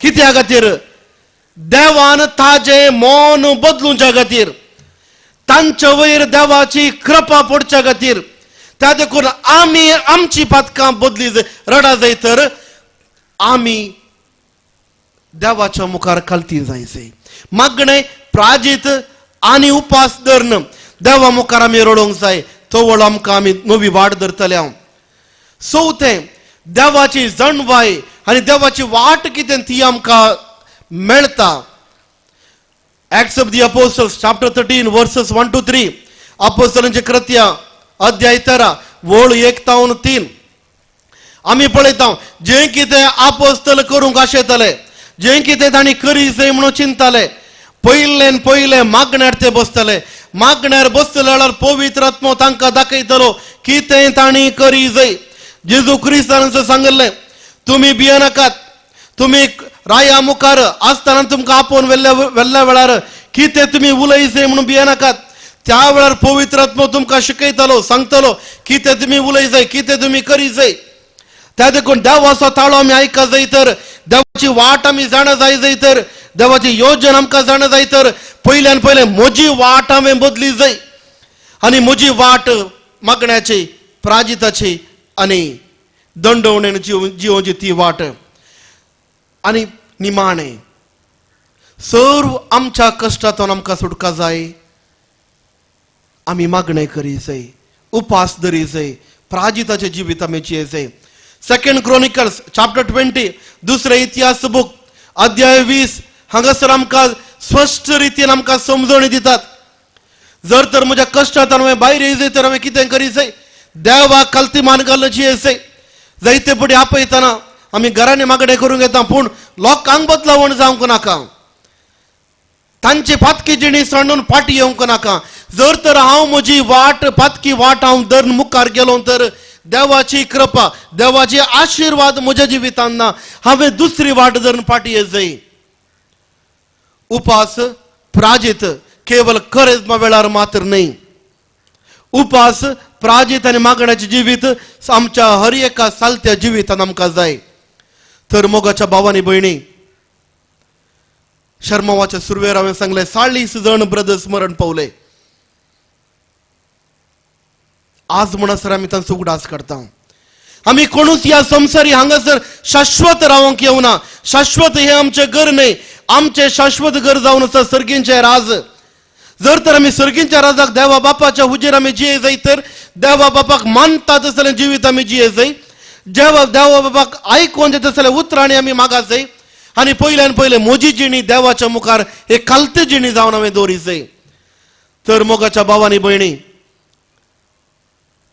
कित्या खातीर? देवान ताजें मन बदलुच्या खातीर, तांचे वयर देवाची कृपा पडच्या खातीर. त्या देखून आमी आमची पातकां बदली रडा जाय तर आमी देवाच्या मुखार खालती जायचे. मागणें प्राजीत आनी उपास धरून देवा मुखार आमी रडोवंक जाय, तवळ आमकां आमी नवी वाट धरतले. हांव चवथें, देवाची जाणवाय आनी देवाची वाट कितें ती आमकां मेळटा. Acts of the Apostles chapter 13 verses 1 to 3, अपोस्टलांचे कृत्या अध्याय 13 वळ 1 तावन 3 आमी पळयता, जें कितें आपोस्तल करूंक आशेताले, जें कितें तांणी करी जाय म्हणून चिंताले, पयल्यान पयले मागण्यार ते बसतले, मागण्यार बसतले जाल्यार पवित्र आत्मो तांकां दाखयतलो कितें तांणी करी जाय. जेजू क्रिस्तान सांगिल्लें, तुमी भियेनाकात, तुमी राया मुखार आसतना तुमकां आपोवन वेल्ल्या वेळार कितें तुमी उलयचे म्हणून भियेनाकात. त्या वेळार पवित्र आत्मो तुमकां शिकयतलो, सांगतलो कितें तुमी उलय जाय, कितें तुमी करी जाय. त्या देखून देवाचो ताळो आमी आयका जाय तर, देवाची वाट आमी जाणा जाय जाय तर, देवाची योजन आमकां जाणा जाय तर, पयल्यान पयलें म्हजी वाट हांवें बदली जाय आनी म्हजी वाट मागण्याची, प्राजिताची आनी दंडवणेन जिवोवची ती वाट. आनी निमाणें, सर्व आमच्या कश्टांतून आमकां सुटका जाय, आमी मागणें करी जाय, उपास धरी जाय, प्राजिताचें जिवीत आमी जिये जाय. सेकंड क्रोनिकल्स चॅप्टर 20, दुसरें इतिहास बूक अध्याय 20 हांगासर आमकां स्पश्ट रितीन आमकां समजणी दितात. जर तर म्हज्या कश्टांत हांवें भायर येयजाय तर हांवें कितें करी जाय? देवाक खालती मान घालून जिये जाय. जायते फुडें आपयतना आमी घरांनी मागणें करूंक येता, पूण लोकांक बदलावण जावंक नाका, तांची पातकी जिणी सांडून फाटी येवंक नाका. जर तर हांव म्हजी वाट पातकी वाट हांव धरून मुखार गेलो तर देवाची कृपा, देवाची आशिर्वाद म्हज्या जिवितान ना, हांवें दुसरी वाट धरून फाटी येत जाय. उपास प्राजीत केवळ करेज्मा वेळार मात्र न्हय, उपास प्राजीत आनी मागण्याचें जिवीत आमच्या हर एका चालत्या जिवितान आमकां जाय. तर मोगाच्या भावानी भयणी, शर्मावाच्या सुरवेर हांवें सांगलें 40 जण ब्रदर्स मरण पावले. आज म्हणसर आमी तांचो उगडास काडटा. आमी कोणूच ह्या संवसारी हांगासर शाश्वत रावंक येवना. शाश्वत हें आमचें घर न्हय, आमचें शाश्वत घर जावन आसा सर्गींचें राज. जर तर आमी सर्गींच्या राजाक देवा बापाच्या हुजीर आमी जिये जाय तर देवा बापाक मानता तसलें जिवीत आमी जिये जाय. देवा बापाक आयकोन जाता तसलें उतरांनी आमी मागा जाय आनी पयल्यान पयलें म्हजी जिणी देवाच्या मुखार एक खालती जिणी जावन हांवें दवरी जाय. तर मोगाच्या भावांनी भयणी,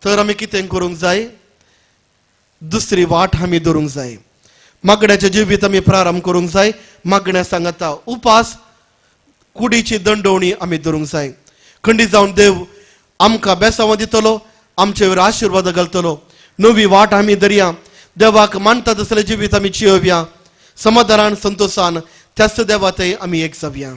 तर आमी कितें करूंक जाय? दुसरी वाट आमी धरूंक जाय. मागण्याचें जिवीत आमी प्रारंभ करूंक जाय. मागण्या सांगता उपास, कुडीची दंडवणी आमी धरूंक जाय. खंडीत जावन देव आमकां बेसांव दितलो, आमचे वयर आशिर्वाद घालतलो. नवी वाट आमी धरया, देवाक मानता तसलें जिवीत आमी जियोवया. समाधानान संतोशान त्याच देवा थंय आमी एक जावया.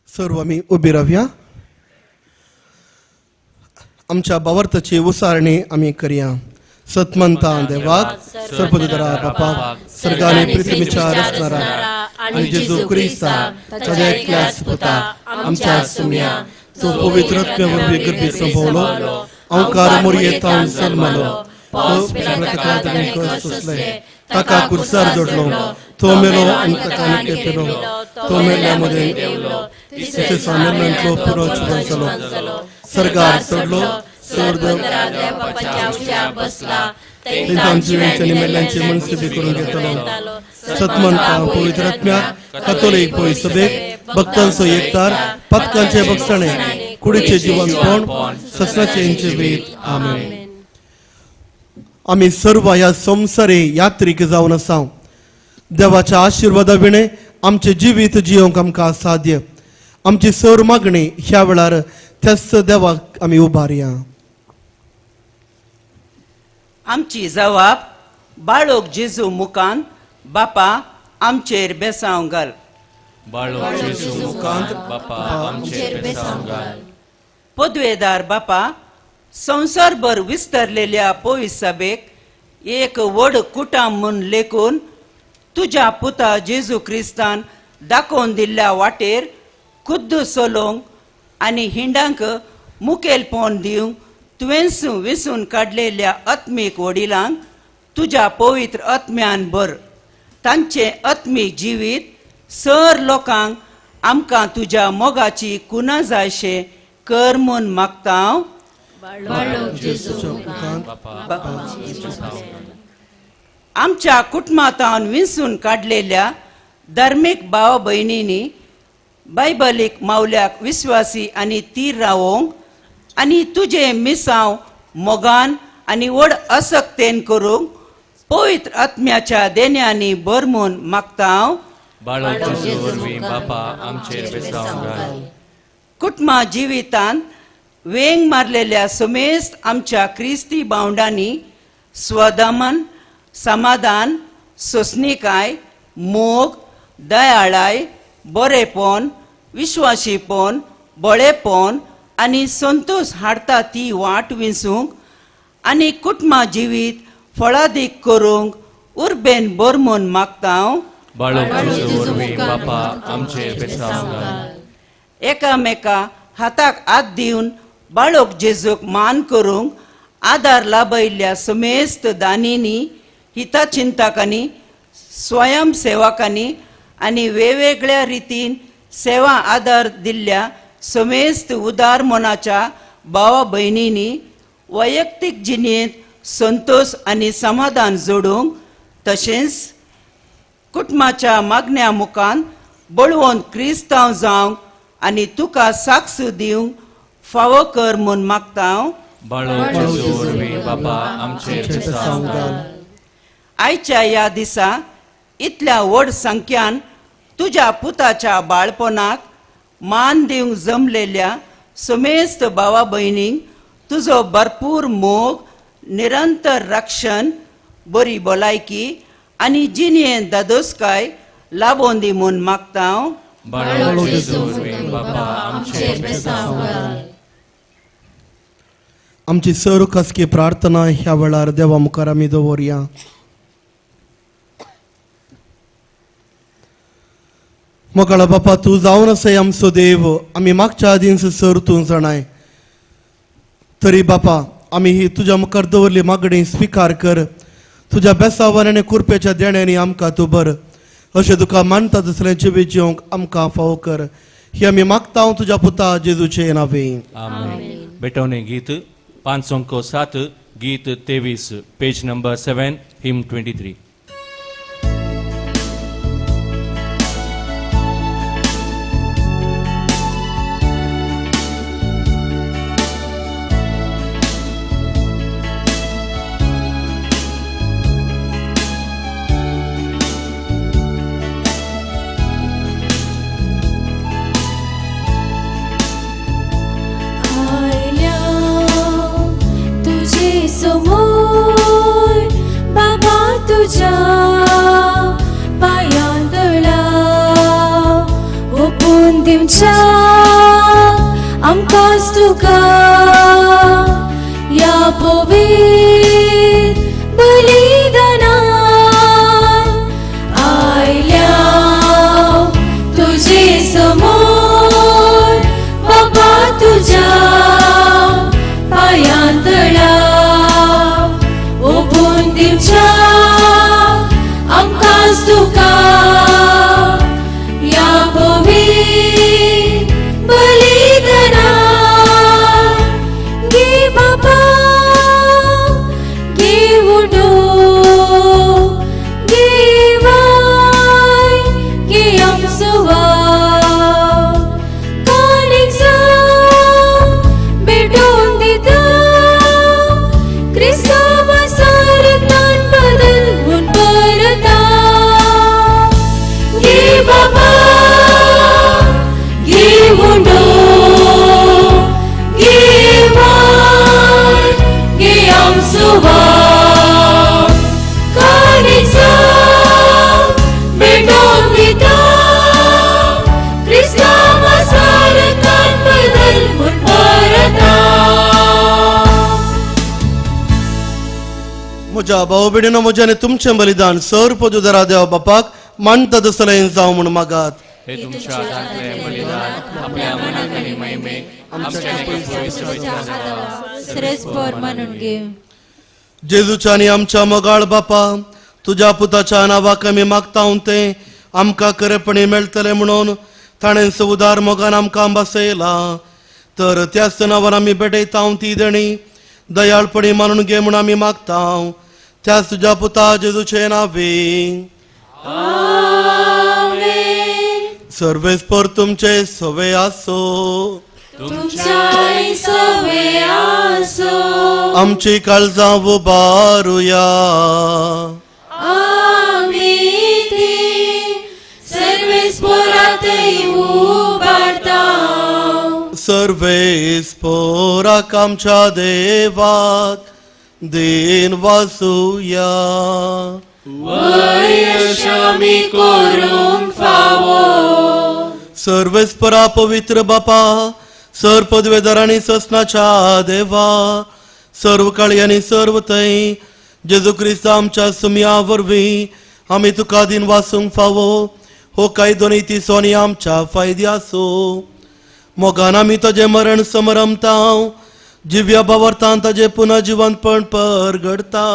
सर्व आमी उबी रावया. आमच्या भावार्थाची उसारणी आमी करया. सतमंता देवाक, सर्पदरा बापाक, सर्गाने पृथ्वीच्या रचणारा आनी जेजू क्रिस्ता ताच्या एकल्याच पुता आमच्या सुम्या, तो पवित्र आत्म्या वरवीं गर्भीत संभवलो, अंकार मोरयेतावन जल्मलो, तो ताणें कश्ट सोंसले, ताका कुर्सार जोडलो, तो मेलो आनी ताका केपेलो, तो मेल्ल्या मदें देवलो, तिसरे सामेल्यांतलो पुरो जिवन जालो, सर्गार चडलो, जिवेंचे मेल्ल्यांची मनसुबी करून घेतलो. सतमंता पवित्र आत्म्याक, कातोलीक पवित्र सभेक, भक्तांचो एकतार, पथकांचे बक्षणे, कुडीचे जिवनपण, ससनाचे जिवीत. आमेन. आमी सर्व ह्या संवसारी यात्रीक जावन आसा. देवाच्या आशिर्वादा विणे आमचें जिवीत जियोंक आमकां साध्य. आमची सर मागणी ह्या वेळार त्याच देवाक आमी उबारया. आमची जवाब बाळोक जेजू मुखान बापा आमचेर बेसांव घाल. बाळोक जेजू मुखान बापा आमचेर बेसांव घाल. पदवेदार बापा, संवसारभर विस्तरलेल्या पवित्र सभेक एक व्हड कुटाम म्हूण लेखून तुज्या पुता जेजू क्रिस्तान दाखोवन दिल्ल्या वाटेर खुद्द चलोवंक आनी हिंडांक मुखेलपण दिवंक तुवेंच विसून काडलेल्या आत्मीक वडिलांक तुज्या पवित्र आत्म्यान भर. तांचें आत्मीक जिवीत सर लोकांक आमकां तुज्या मोगाची कुना जायशें कर म्हूण मागता हांव. आमच्या कुटुंबांत विंचून काडलेल्या धार्मीक भाव भयणींनी बायबलीक मावल्याक विस्वासी आनी तीर रावोंक आनी तुजें मिसांव मोगान आनी व्हड असक्तेन करूंक पवित्र आत्म्याच्या देण्यांनी भर म्हूण मागता हांव. कुटुंबा जिवितांत वेंग मारलेल्या समेस्त आमच्या क्रिस्ती भावंडांनी स्वदमन, समाधान, सोंसणीकाय, मोग, दयाळाय, बरेपण, विश्वासीपण, बळेपण आनी संतोश हाडटा ती वाट विंचूंक आनी कुटुंबा जिवीत फळादीक करूंक उर्बेन भर म्हूण मागता हांव. एकामेका हाताक हात दिवन बाळोक जेजूक मान करूंक आदार लाभयिल्ल्या समेस्त दानींनी, हितचिंतकांनी, स्वयंसेवकांनी आनी वेगवेगळ्या रितीन सेवा आदार दिल्ल्या समेस्त उदार मनाच्या भावा भयणींनी वैयक्तीक जिणेंत संतोश आनी समाधान जोडूंक तशेंच कुटुंबाच्या मागण्या मुखान बळवंत क्रिस्तांव जावंक आनी तुका साक्ष दिवंक फावो कर म्हूण मागता हांव. आयच्या ह्या दिसा इतल्या व्हड संख्यान तुज्या पुताच्या बाळपणाक मान दिवंक जमलेल्या समेस्त भावा भयणींक तुजो भरपूर मोग, निरंतर रक्षण, बरी भलायकी आनी जिणेंत दादोसकाय लाबोवन दी म्हूण मागता हांव. आमची सर्व खासगी प्रार्थना ह्या वेळार देवा मुखार आमी दवरया. मोगाळा बापा, तूं जावन आसाय आमचो देव, आमी मागच्या आदींच सर तूं जाणाय. तरी बापा, आमी ही तुज्या मुखार दवरली मागणी स्विकार कर. तुज्या बेसावान आनी कुरपेच्या देण्यांनी आमकां तूं बर अशें तुका मानता तसलें जिवीत जिवंक आमकां फावो कर. ही आमी मागता तुज्या पुता जेजूचे नांवे. आमेन. भेटवणे गीत 507, गीत 23, पेज नंबर 7, हिम 23. आयल्या तुझे समोर बाबा, तुझ्या पायांतळा ओपून दिवच्या आमकांच तुका या पवित्र बलिदानान. आयल्या तुझे समोर बाबा, तुझ्या पायांतळा ओपून दिवच्या आमकांच तुका या पवित्र बलिदानान. गे बाबा, गे उडो, गे वाय, गे आमचो वाव, काणीक जावं भेटोवन दिता क्रिस्तांवा सारक्यान बदल म्हूण परता. गे बाबा, गे उडो, गे वाय, गे आमचो वाव, काणीक जावं भेटोवन दिता क्रिस्तांवा सारक्यान बदल म्हूण परता. म्हज्या भाव भयणीनो, म्हज्या आनी तुमचें बलिदान सर पदुदरा देवा बापाक मानता तसलें जावं म्हूण मागात. हे तुमच्या हातांतलें बलिदान आपल्या मनाक आनी महिमेक आमच्या आनी पवित्र श्रेष्ठ मानून घे. जेजूच्या आनी आमच्या मोगाळ बापा, तुज्या पुताच्या नांवाक आमी मागता तें आमकां खरेपणी मेळटलें म्हणून ताणें उदार मोगान आमकां बसयलां. तर त्याच नांवान आमी भेटयता ती देणी दयाळपणी मानून घे म्हूण आमी मागता त्याच तुज्या पुता जेजूचे नांवे. सर्वेस्पर तुमचे सवे आसो. तुमच्याय सवे आसो. आमची काळजां उबारुया. आमी ती सर्वेस्परातय उबारता. सर्वेस्पराक आमच्या देवाक then वासुया. वयशामी करूंक फावो. सर्वेस्परा पवित्र बापा, सर पदवेदार आनी ससनाच्या देवा, सर्व काळी आनी सर्व थंय जेजू क्रिस्त आमच्या सुमया वरवीं आमी तुका दिन वासूंक फावो. हो कायदो न्ही तिसो आनी आमच्या फायद्याचो. मोगान आमी ताजें मरण समरमता, जिव्या बावरतान ताजें पुनः जिवंतपण परगडता,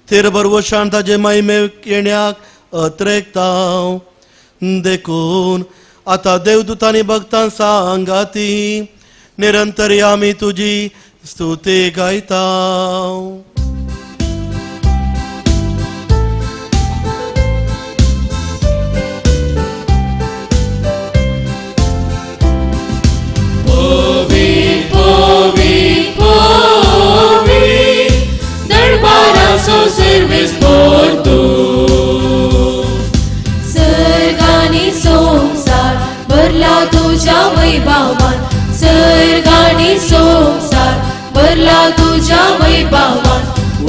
तेर बरवशान ताजे महिमे येण्याक अत्रेकता. देखून आतां देवदूतांनी भक्तां सांगाती निरंतर आमी तुजी स्तुती गायता. पवित्र पवित्र पवित्र दरबाराचो सर्वेस्पर तूं. सर्गानी संवसार भरला तुज्या वैभवान, सर्गानी संवसार भरला तुज्या वैभवान.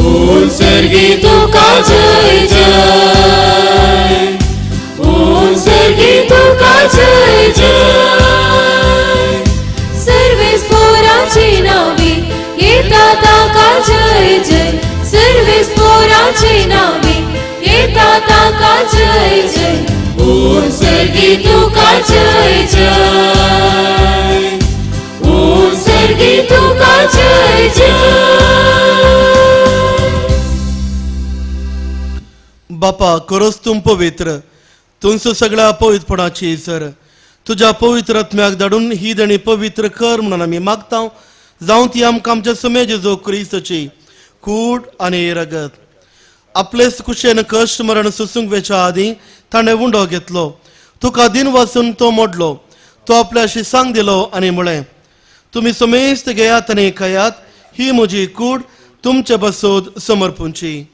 उत्सर्गी तुका जय जय, उत्सर्गी तुका जय जय. सर्वेस्पराचे नावे येता ताका जय जय, सर्वेस्पराचे नावे येता ताका जय जय. उत्सर्गी सर्गी तुका जय जय, सर्गी तुका जय जय. बापा खरोच तूं पवित्र, तुमचो सगळ्या पवित्रपणाची सर तुज्या पवित्र आत्म्याक धाडून ही देणी पवित्र कर म्हणून आमी मागता. जावं ती आमकां आमच्या सुमे जेजू क्रिस्ताची कूड आनी रगत. आपलेच कुशेन कश्ट मरण सोसूंक वेच्या आदीं ताणें उंडो घेतलो, तुका दिन वाचून तो मोडलो, तो आपल्याशी सांग दिलो आनी म्हळें, तुमी समेस्त घेयात आनी खायात, ही म्हजी कूड तुमचे बसोद समर्पूंची.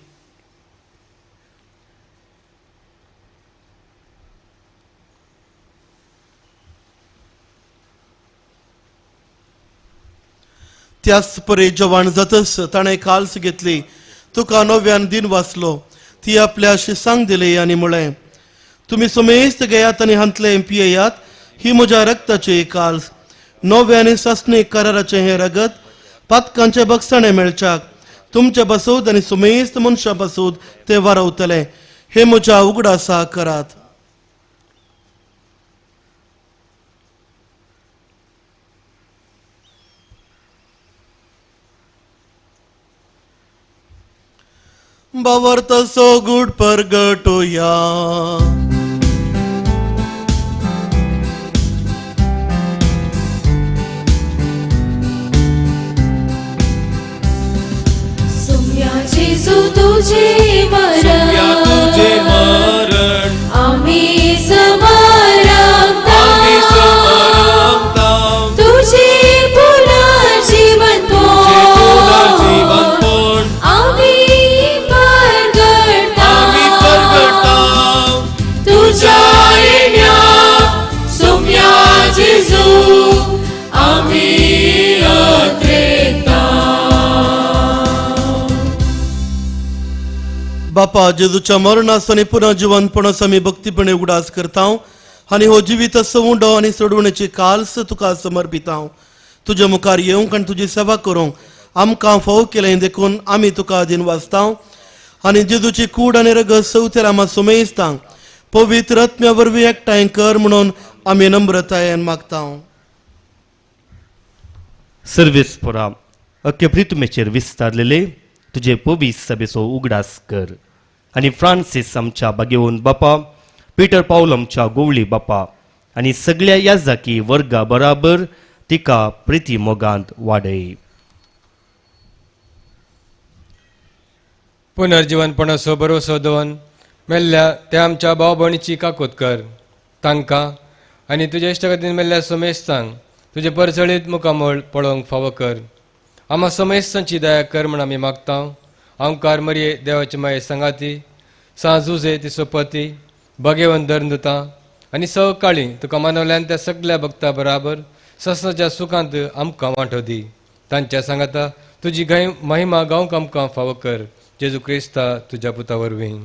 त्याच परी जवान जातच ताणें काल्स घेतली, तुका नव्यान दिन वाचलो, ती आपल्याशी सांग दिली आनी म्हळें, तुमी समेस्त घेयात आनी हांतले पियेयात, ही म्हज्या रक्ताची काल्स, नव्या आनी सासणी कराराचें हें रगत पातकांचे बगसाणे मेळच्याक तुमचे बसूद आनी सुमेस्त मनशां बसूद ते वारवतले, हे म्हज्या उगडासा करात. बावर तसो गूढ परगटोया. सुम्या जेजू तुझे मरण, तुझे मरण आम्ही समरता, तुझे पुनर्जीवन पुनर्जीवन आम्ही परगटा, तुझ्या येण्या सुम्या जेजू आम्ही अत्रेता. बापा जेजूच्या मरणाचो आनी पुनर्जिवनपणाचो आमी भक्तीपणे उगडास करता आनी हो जिवीत उंडो आनी सोडवणेची काल्स तुका समर्पिता. तुज्या मुखार येवंक आनी तुजी सेवा करूंक आमकां फाव केलें देखून आमी तुका दिन वाचता आनी जेजूची कूड आनी रगत सवतेर आमा सुमेस्तांक पवित्र आत्म्या वरवीं एकठांय कर म्हणून आमी नम्रतायेन मागता. सर्वीस पोरा अख्खे प्रितुमेचेर विस्तारलेले तुजे पवीस सभेचो उगडास कर आनी फ्रांसीस आमच्या बागेवन बापा, पीटर पावल आमच्या गोवळी बापा आनी सगळ्या याजाकी वर्गा बराबर तिका प्रिती मोगांत वाडय. पुनर्जीवनपणाचो भरोसो दवन मेल्ल्या त्या आमच्या भाव भयणीची काकूत कर, तांकां आनी तुज्या इश्टागतीन मेल्ल्या समेस्तांक तुजें परजळीत मुखामळ पळोवंक फावो कर. आमा समेस्तांची दया कर म्हण आमी मागता. आमकार मरये देवाची माये सांगाती सांजुजे ती सोपती बगेवन धरून आनी सवकाळी तुका मानवल्यान त्या सगल्या भक्ता बराबर ससनाच्या सुखांत आमकां वांटो दी. तांच्या सांगाता तुजी महिमा गावंक आमकां फावो कर. जेजू क्रिस्ता तुज्या पुता वरवीं.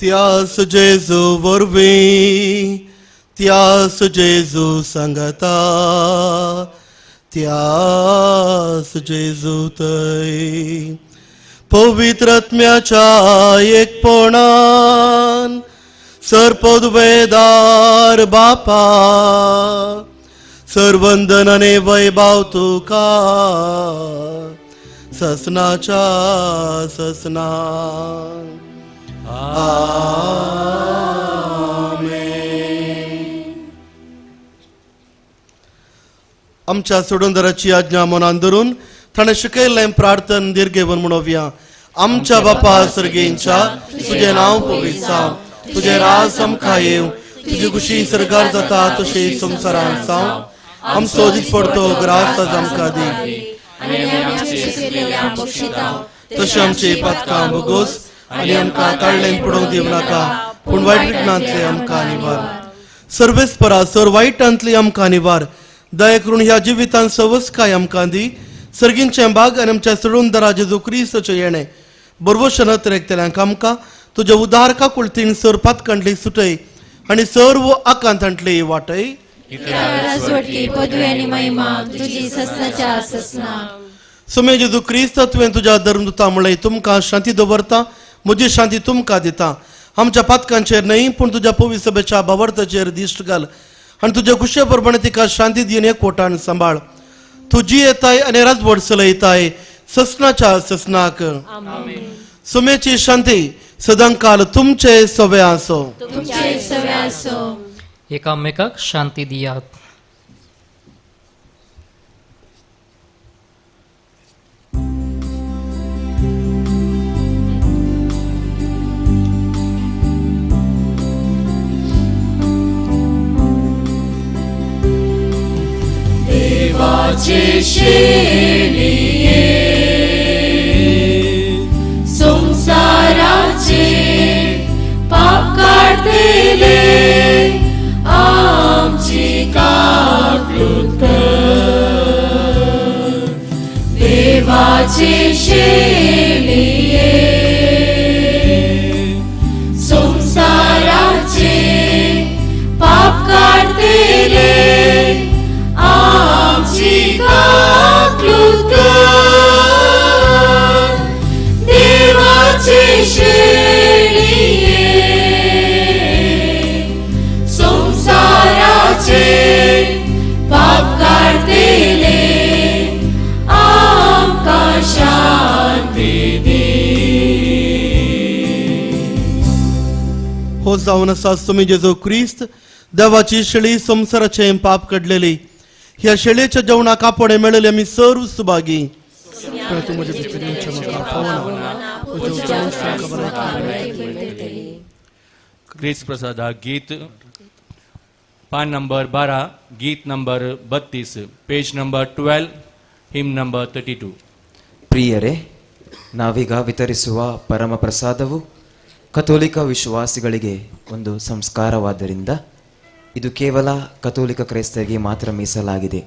त्यास जेजू वरवीं, त्यास जेजू सांगता, त्यास जेजू थंय पवित्र आत्म्याच्या एकपणान सर्पदवेदार बापा सर्वंदन आनी वैभाव तुका ससनाच्या ससना. आमेन. आमच्या सोडूनदाराची आज्ञा मनान धरून ताणें शिकयल्लें प्रार्थन दीर्घेवन म्हणोवया. आमच्या बापा सर्गेंच्या, तुजें नांव पवित्र जावं, तुजें राज आमकां येवं, तुजी खुशी सरकार जाता तशी संवसारांत जावं. आमचो दिसपडतो ग्रास आज आमकां दी, तशें आमची पातकां भोगोस आनी आमकां काडल्यान पडोवंक दिवं नाका, पूण वायट विघ्नांतले आमकां निवार. सर्वेस्परा सर वायटांतली आमकां निवार. दया करून ह्या जिवितांत सवस्काय आमकां दी. सर्गींचें बाग आनी आमच्या सोडूनदारा जेजू क्रिस्ताचें येणें बरवशन अतिरेकतल्यांक आमकां तुज्या उदार काकुळतीन सर पातकांतली सुटय आनी सर्व आकांतांतली वाटय. सुमे जेजू क्रिस्त तुवें तुज्या धर्मदुता म्हळें तुमकां शांती दवरता, म्हजी शांती तुमकां दिता. आमच्या पातकांचेर न्हय पूण तुज्या पवित्र सभेच्या भावार्थाचेर दिश्ट घाल आनी तुज्या कुशे प्रमाणे तिका शांती दिवन एकवटान सांबाळ. तुजी येताय आनी राजवट चलयताय ससनाच्या ससनाक. सुमेची शांती सदांकाल तुमचे सवे आसो. एकामेकाक शांती दियात. देवाचे शेळये संसाराचे पाप काडतले आमची काकूत कर. देवाचे शेळये संसाराचे पाप काडतले आमची काकूत कर. देवाचे शेळये संसाराचे पाप काडतले आमकां शांती दी. हो जावन आसा सुमी जेजू क्रिस्त देवाची शेळी संसाराचे पाप काडलेली. ह्या शेळयेच्या जेवणाक आपोवणें मेळिल्ले आमी सर्व सुभागी. क्रिस्त प्रसादा गीत पान नंबर 12, गीत नंबर 32, पेज नंबर 12, हिम नंबर 32. ಪ್ರಿಯರೇ, ನಾವೀಗ ವಿತರಿಸುವ ಪರಮ ಪ್ರಸಾದವು ಕಥೋಲಿಕ ವಿಶ್ವಾಸಿಗಳಿಗೆ ಒಂದು ಸಂಸ್ಕಾರವಾದ್ದರಿಂದ ಇದು ಕೇವಲ ಕಥೋಲಿಕ ಕ್ರೈಸ್ತರಿಗೆ ಮಾತ್ರ ಮೀಸಲಾಗಿದೆ.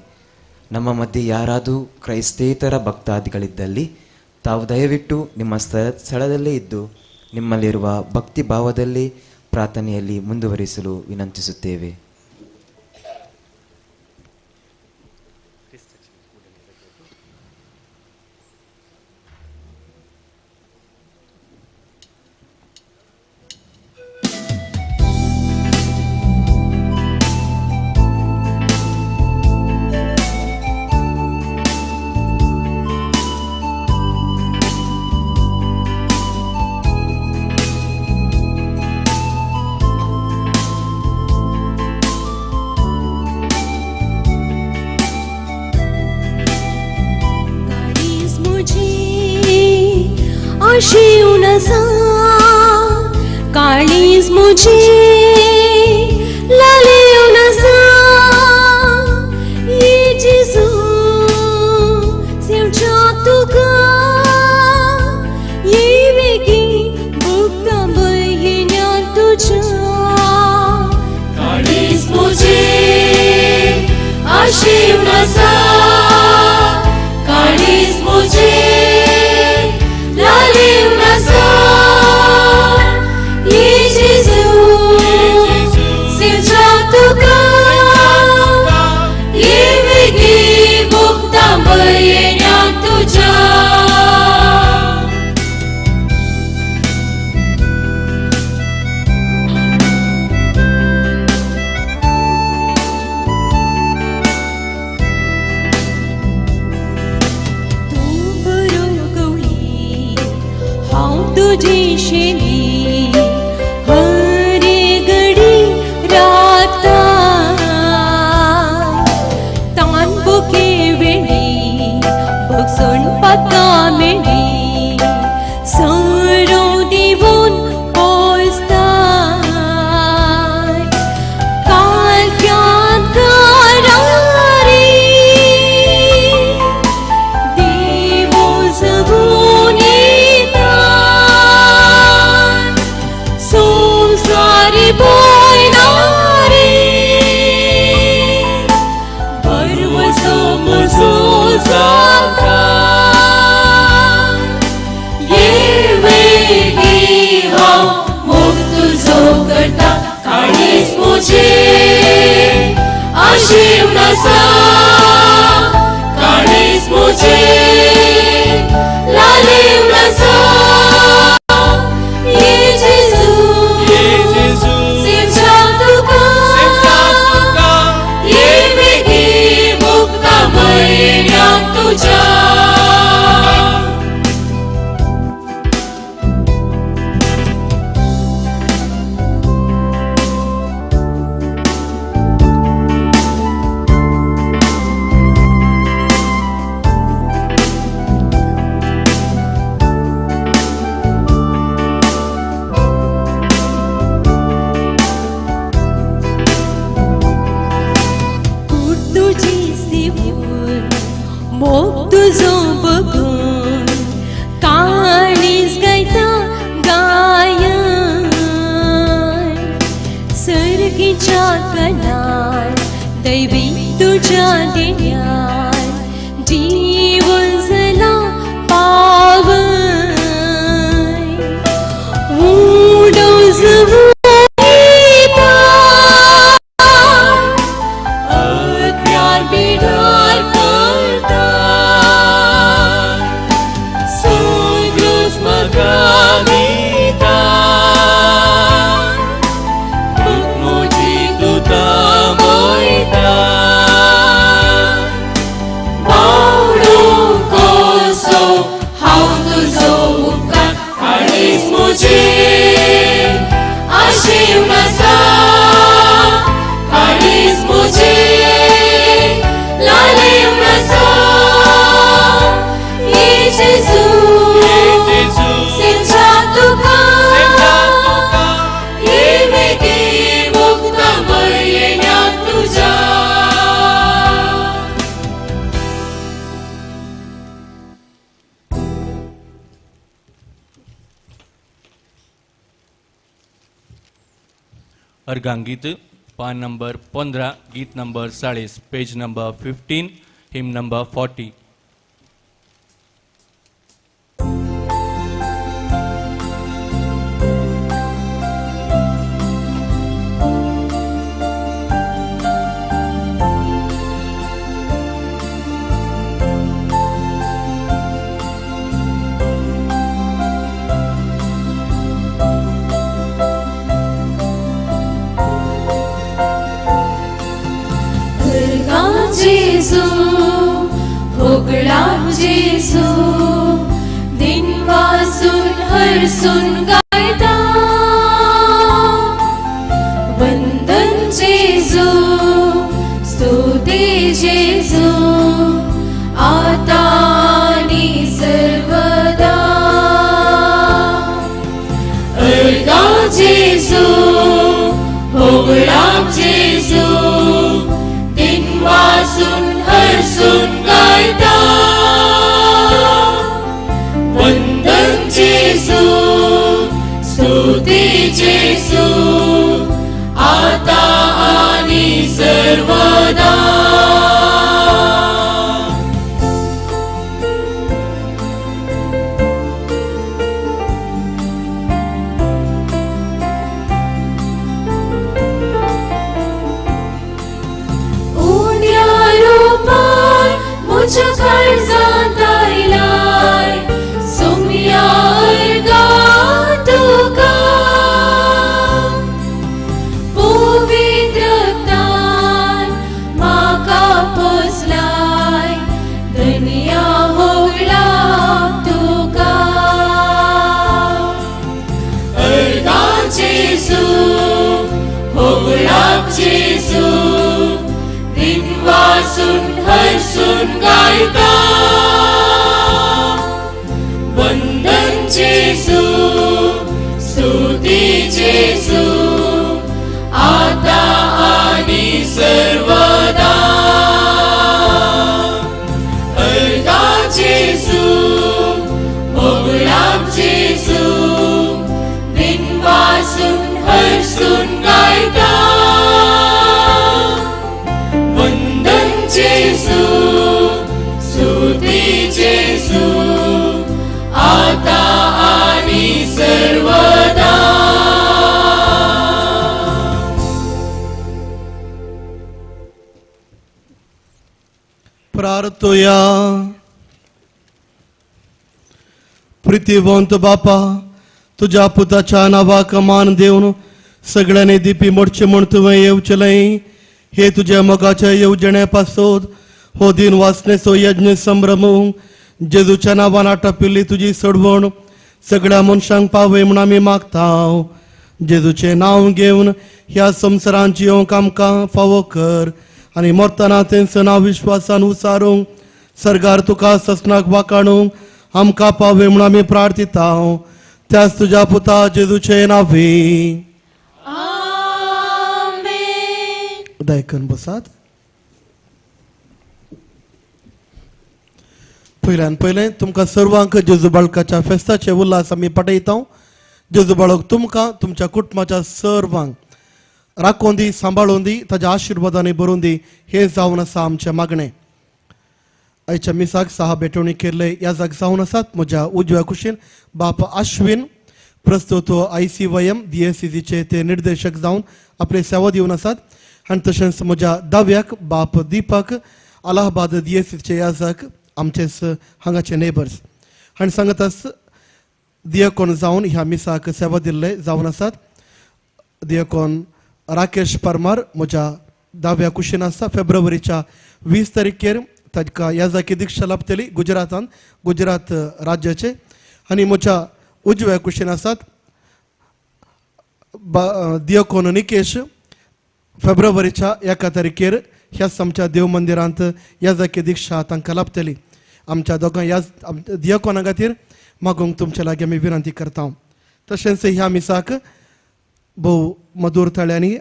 ನಮ್ಮ ಮಧ್ಯೆ ಯಾರಾದರೂ ಕ್ರೈಸ್ತೇತರ ಭಕ್ತಾದಿಗಳಿದ್ದಲ್ಲಿ ತಾವು ದಯವಿಟ್ಟು ನಿಮ್ಮ ಸ್ಥಳದಲ್ಲೇ ಇದ್ದು ನಿಮ್ಮಲ್ಲಿರುವ ಭಕ್ತಿ ಭಾವದಲ್ಲಿ ಪ್ರಾರ್ಥನೆಯಲ್ಲಿ ಮುಂದುವರಿಸಲು ವಿನಂತಿಸುತ್ತೇವೆ. काळीज मुझे लालेवन आसा ये जेजू सेवच्या तुका ये वेगीन भोगता भंयेन्या तुज्या. काळीज मुझे आशेवन आसा काळीज मुझे लालेवन आसा ये जेजू सेवच्या तुका ये वेगीन भोगता भंयेन्या तुज्या. तूं बरो गवळी हांव तुजी शेली हरे घडी राता तान बुके वेळी भगसण पाता मेळी सरो दिवन पोसता कालक्यांत करारी देवो जगून येता संवसारी पळयणारी भरवसो म्हजो जाता. ये वेगीं हांव मोग तुजो करता काळीज म्हजें आशेवन आसा काळीज म्हजें जेसिवून मोग तुजो बगून काळीज गायता गायन सर्गीच्या कलान दैवी तुज्या देण्यान जीवन जाला पावन उडोज अज्ञान बिडार करता सगळोच म्हाका दिता म्हजी तुता वयता बावडो कसो हांव तुजो उपकार काळीज म्हजें आशेवन आसा काळीज म्हजें लालेवन आसा ये जेजू सेंजा तुका ये वेगे मुक्ता मयेन्याक तुज्या. अर्घांगीत पान नंबर 15, गीत number 40, page number 15, hymn number 40. जेजू होगळा जेजू दिनवासून हरसून गायता वंदन जेजू स्तुती जेजू आता आणि सर्वदा अर्गा जेजू होगळा जेजू दिनवासून हरसून गायता वंदन जेजू स्तुती जेजू आता आणि सर्वदा. उण्या रुपान म्हज्या काळजांत आयलाय सोम्या अर्गा तुका पवित्रतान म्हाका पोसलाय धनया होगळा तुका अर्गा जेजू होगळाक जेजू दिनवासून हरसून गायता वंदन जेजू स्तुती जेजू आता आणि सर्वदा. अर्गा जेजू होगळाक जेजू दिनवासून हरसून गायता वंदन जेजू स्तुती जेजू आता आणि सर्वदा. प्रार्थोया. प्रितीवंत बापा, तुज्या पुताच्या नांवाक मान दिवन सगळ्यांनी दिपी मोडचे म्हूण तुवें येवचेलें हे तुज्या मोगाच्या येवजणे पासत हो दिन वासनेचो यज्ञ संभ्रम जेजूच्या नांवान आटापिल्ली तुजी सोडवण सगळ्या मनशांक पावय म्हूण आमी मागता. जेजूचें नांव घेवन ह्या संवसारांत येवंक आमकां फावो कर आनी मरतना तेंचो नांव विश्वासान उसारूंक सरकार तुका ससनाक वाकाणूंक आमकां पावय म्हूण आमी प्रार्थिता त्याच तुज्या पुता जेजूचे नांवे. आमेन. दयकन बसात. पयल्यान पयलें तुमकां सर्वांक जेजू बाळकाच्या फेस्ताचे उल्हास आमी पाठयता. जेजू बाळक तुमकां तुमच्या कुटुंबाच्या सर्वांक राखोवन दी, सांबाळून दी, ताज्या आशिर्वादांनी भरून दी हें जावन आसा आमचें मागणें. आयच्या मिसाक सहा भेटवणी केल्ले ह्या जाग जावन आसात. म्हज्या उजव्या कुशीन बाप आश्विन, प्रस्तुत ICYM DSCCचे ते निर्देशक जावन आपले सेवा दिवन आसात. आनी तशेंच म्हज्या दाव्याक बाप दीपक, अलाहाबाद DSCचे याजक, आमचेच हांगाचे नेबर्स. आनी सांगताच दियकोन जावन ह्या मिसाक सेवा दिल्ले जावन आसात. दियकोन राकेश परमार म्हज्या दाव्या कुशीन आसा. फेब्रुवारीच्या 20 तारखेर ताका याजाकी दीक्षा लाभतली गुजरातान, गुजरात राज्याचे. आनी म्हज्या उजव्या कुशीन आसात दियकोन निकेश, फेब्रुवारीच्या 1 तारखेर ह्याच आमच्या देव मंदिरांत याजाकी दीक्षा तांकां लाभतली. आमच्या दोगां ह्या दियकोना खातीर मागूंक तुमच्या लागीं आमी विनंती करता. तशेंच ह्या मिसाक भोव मधूर ताळ्यांनी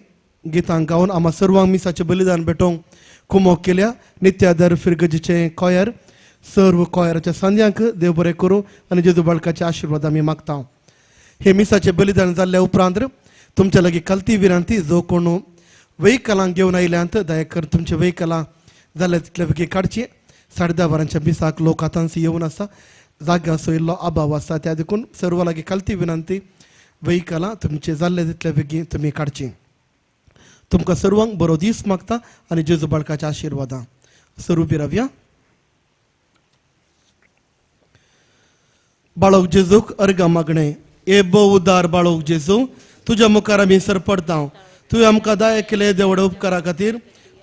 गितां गावन आमा सर्वांक मिसाचें बलिदान भेटोवंक कुमोक केल्या नित्यादर फिरगजीचें कॉयर, सर्व कॉयराच्या सांद्यांक देव बरें करूं आनी जेजू बाळकाचे आशिर्वाद आमी मागता. हे मिसाचें बलिदान जाल्ल्या उपरांत तुमच्या लागीं खालती विनंती, जो कोण वेहिकलांक घेवन आयल्यांत दया कर तुमचे वेहिकलां जाल्यार तितले बेगीन काडची. 10:30 वरांच्या मिसाक लोक आतांच येवन आसा, जाग्याचो इल्लो अभाव आसा, त्या देखून सर्व लागीं खालती विनंती, वेहिकलां तुमचे जाल्ले तितले बेगीन तुमी काडची. तुमकां सर्वांक बरो दीस मागता आनी जेजू बाळकाच्या आशिर्वादां. सर्व रावया. बाळक जेजूक अर्गां मागणें. ए भोव उदार बाळक जेजू, तुज्या मुखार आमी सरपडटा. तुवें आमकां दाय केले देवड उपकारा खातीर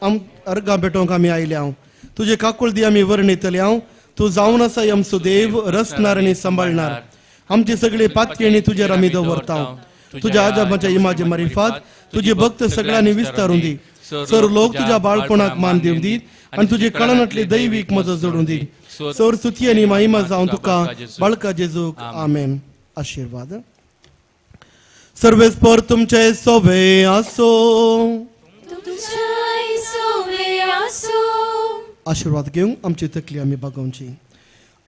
आम अर्गां भेटोवंक आमी आयल्या. तुजे काकुळदी आमी वर्णितले हांव. तूं जावन आसा आमचो देव, रचणार आनी सांबाळणार. आमची सगळी पातयेणी तुजेर आमी दवरता. तुज्या आजाबाच्या इमाजे मारिफात तुजी भक्त सगळ्यांनी विस्तारून दी. सर लोक तुज्या बाळपणाक मान दिवन दी आनी तुजी कळनातली दैवीक मजत जोडून दी. सर स्तुती आनी महिमा जावन तुका बाळका जेजूक. आमेन. आशिर्वाद. सर्वेस्पर तुमचे सोवे आसो. आशिर्वाद घेवंक आमची तकली आमी बागोवची.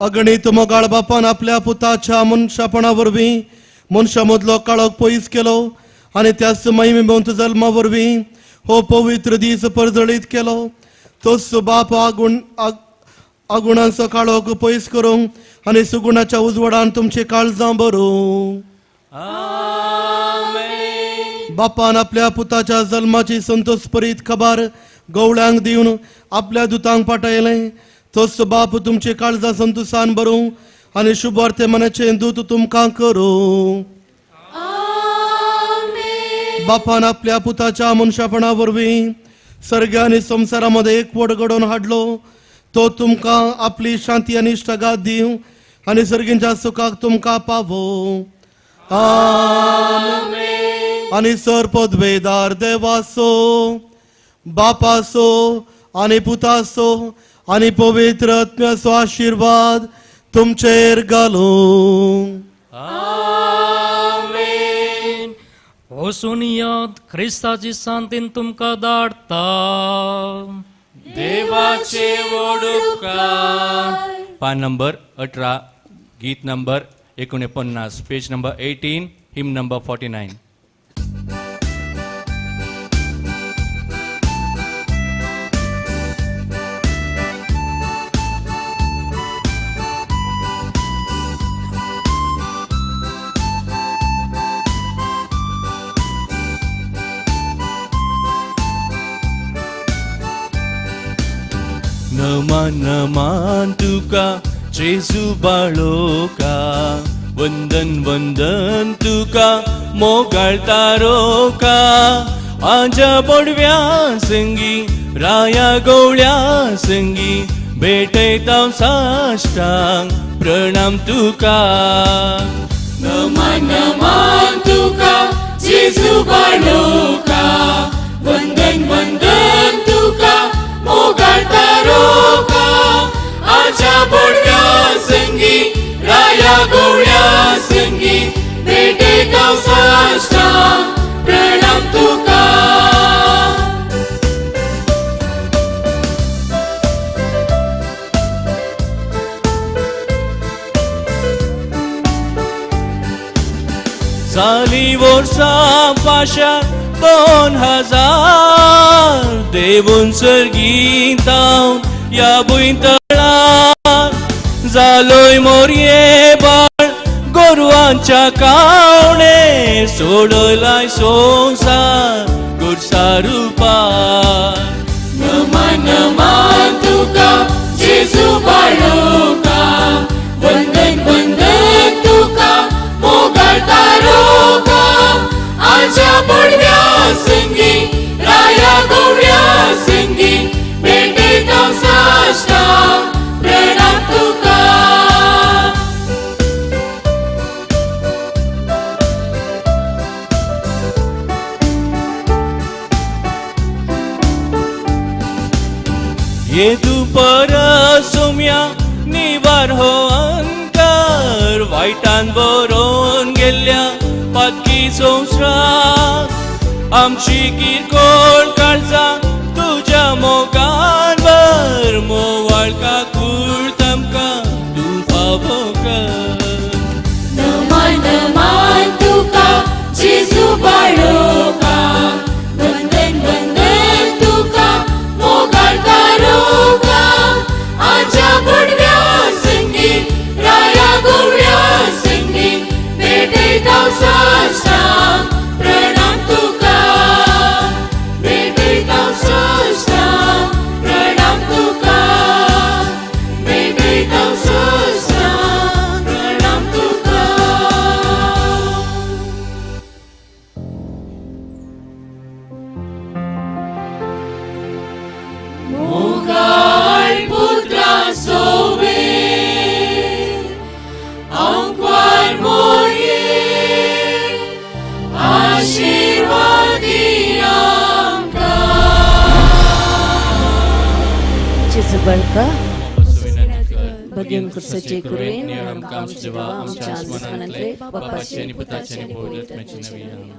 अगणीत मोगाळ बापान आपल्या पुताच्या मनशापणा वरवीं मनशा मदलो काळोख पयस केलो आनी त्याच महिमेवंत जल्मा वरवीं हो पवित्र दीस परजळीत केलो. तोच बाप आगुणांचो काळोख पयस करूंक आनी सुगुणाच्या उजवाडान तुमचे काळजां भरूं. बापान आपल्या पुताच्या जल्माची संतोषपरीत खबर गवळ्यांक दिवन आपल्या दुतांक पाठयलें. तोच बाप तुमचे काळजां संतोषान भरूं आनी शुभवार्ते मनाचें दूत तुमकां करूं. बापान आपल्या पुताच्या मनशापणा वरवीं सर्ग आनी संवसारा मदें एकवट घडोवन हाडलो. तो तुमकां आपली शांती आनी इश्टागात दिवं आनी सर्गींच्या सुखाक तुमकां पावोवं. आमेन. आनी सर पदवेदार देवाचो, बापाचो आनी पुताचो आनी पवित्र आत्म्याचो आशिर्वाद तुमचेर घालूं. आमेन. वचून याद क्रिस्ताची शांतीन तुमकां धाडटा. देवाचे व्हड उपकार. पान नंबर 18, गीत number 49, page number 18, hymn number 49. नमान नमान तुका जेजू बाळोका, वंदन वंदन तुका मोगाळ तारोका. आजा बोडव्या संगी राया गवळ्या संगी भेटयता साश्टांग प्रणाम तुका. नमान नमान तुका जेजू बाळोका, वंदन वंदन तुका मोगाळ तारोका. आजा बोडव्या संगी राया गवळ्या संगी भेटयता साश्टांग प्रणाम तुका. जाली वर्सां पाशार 2000 देवून सर्गीत हांव ह्या भुंयतळार जालोय मोरये बाळ गोरवांच्या कावणे सोडलाय संवसार गुरसा रुपार. नमन मान तुका जेजू बाळोका, वंदन वंदन तुका मोगाळ तारोका. आज्या पडव्या संगी राया गोवळ्या संगी भेटयता साश्टांग प्रणाम तुका. येदू परसुम्या निवार हो अंतर वायटान बरोवन गेल्ल्या पातकी संवसार. आमची किरकोळ काळजां तुज्या मोगान भर, मोवाळ काकूळ तामकां तूं फावो कर. नमन मान तुका जेजू बाळोका, वंदन वंदन तुका मोगाळ तारोका. आज्या पडव्या संगी राया गोवळ्या संगी भेटयता साश्टांग प्रणाम तुका. भेटयता साश्टांग प्रणाम तुका. भेटयता साश्टांग प्रणाम तुका. मोगाळ पुत्रा सोवे आंकवार मोरये आशिर्वादी आमकां. जेजू बाळका भगीन कुर्साचे कुरवेन आमकां आमच्या देवा आमच्या आसमानांतले बापाचे आनी पुताचे आनी पवित्र आत्म्याचे नांवान.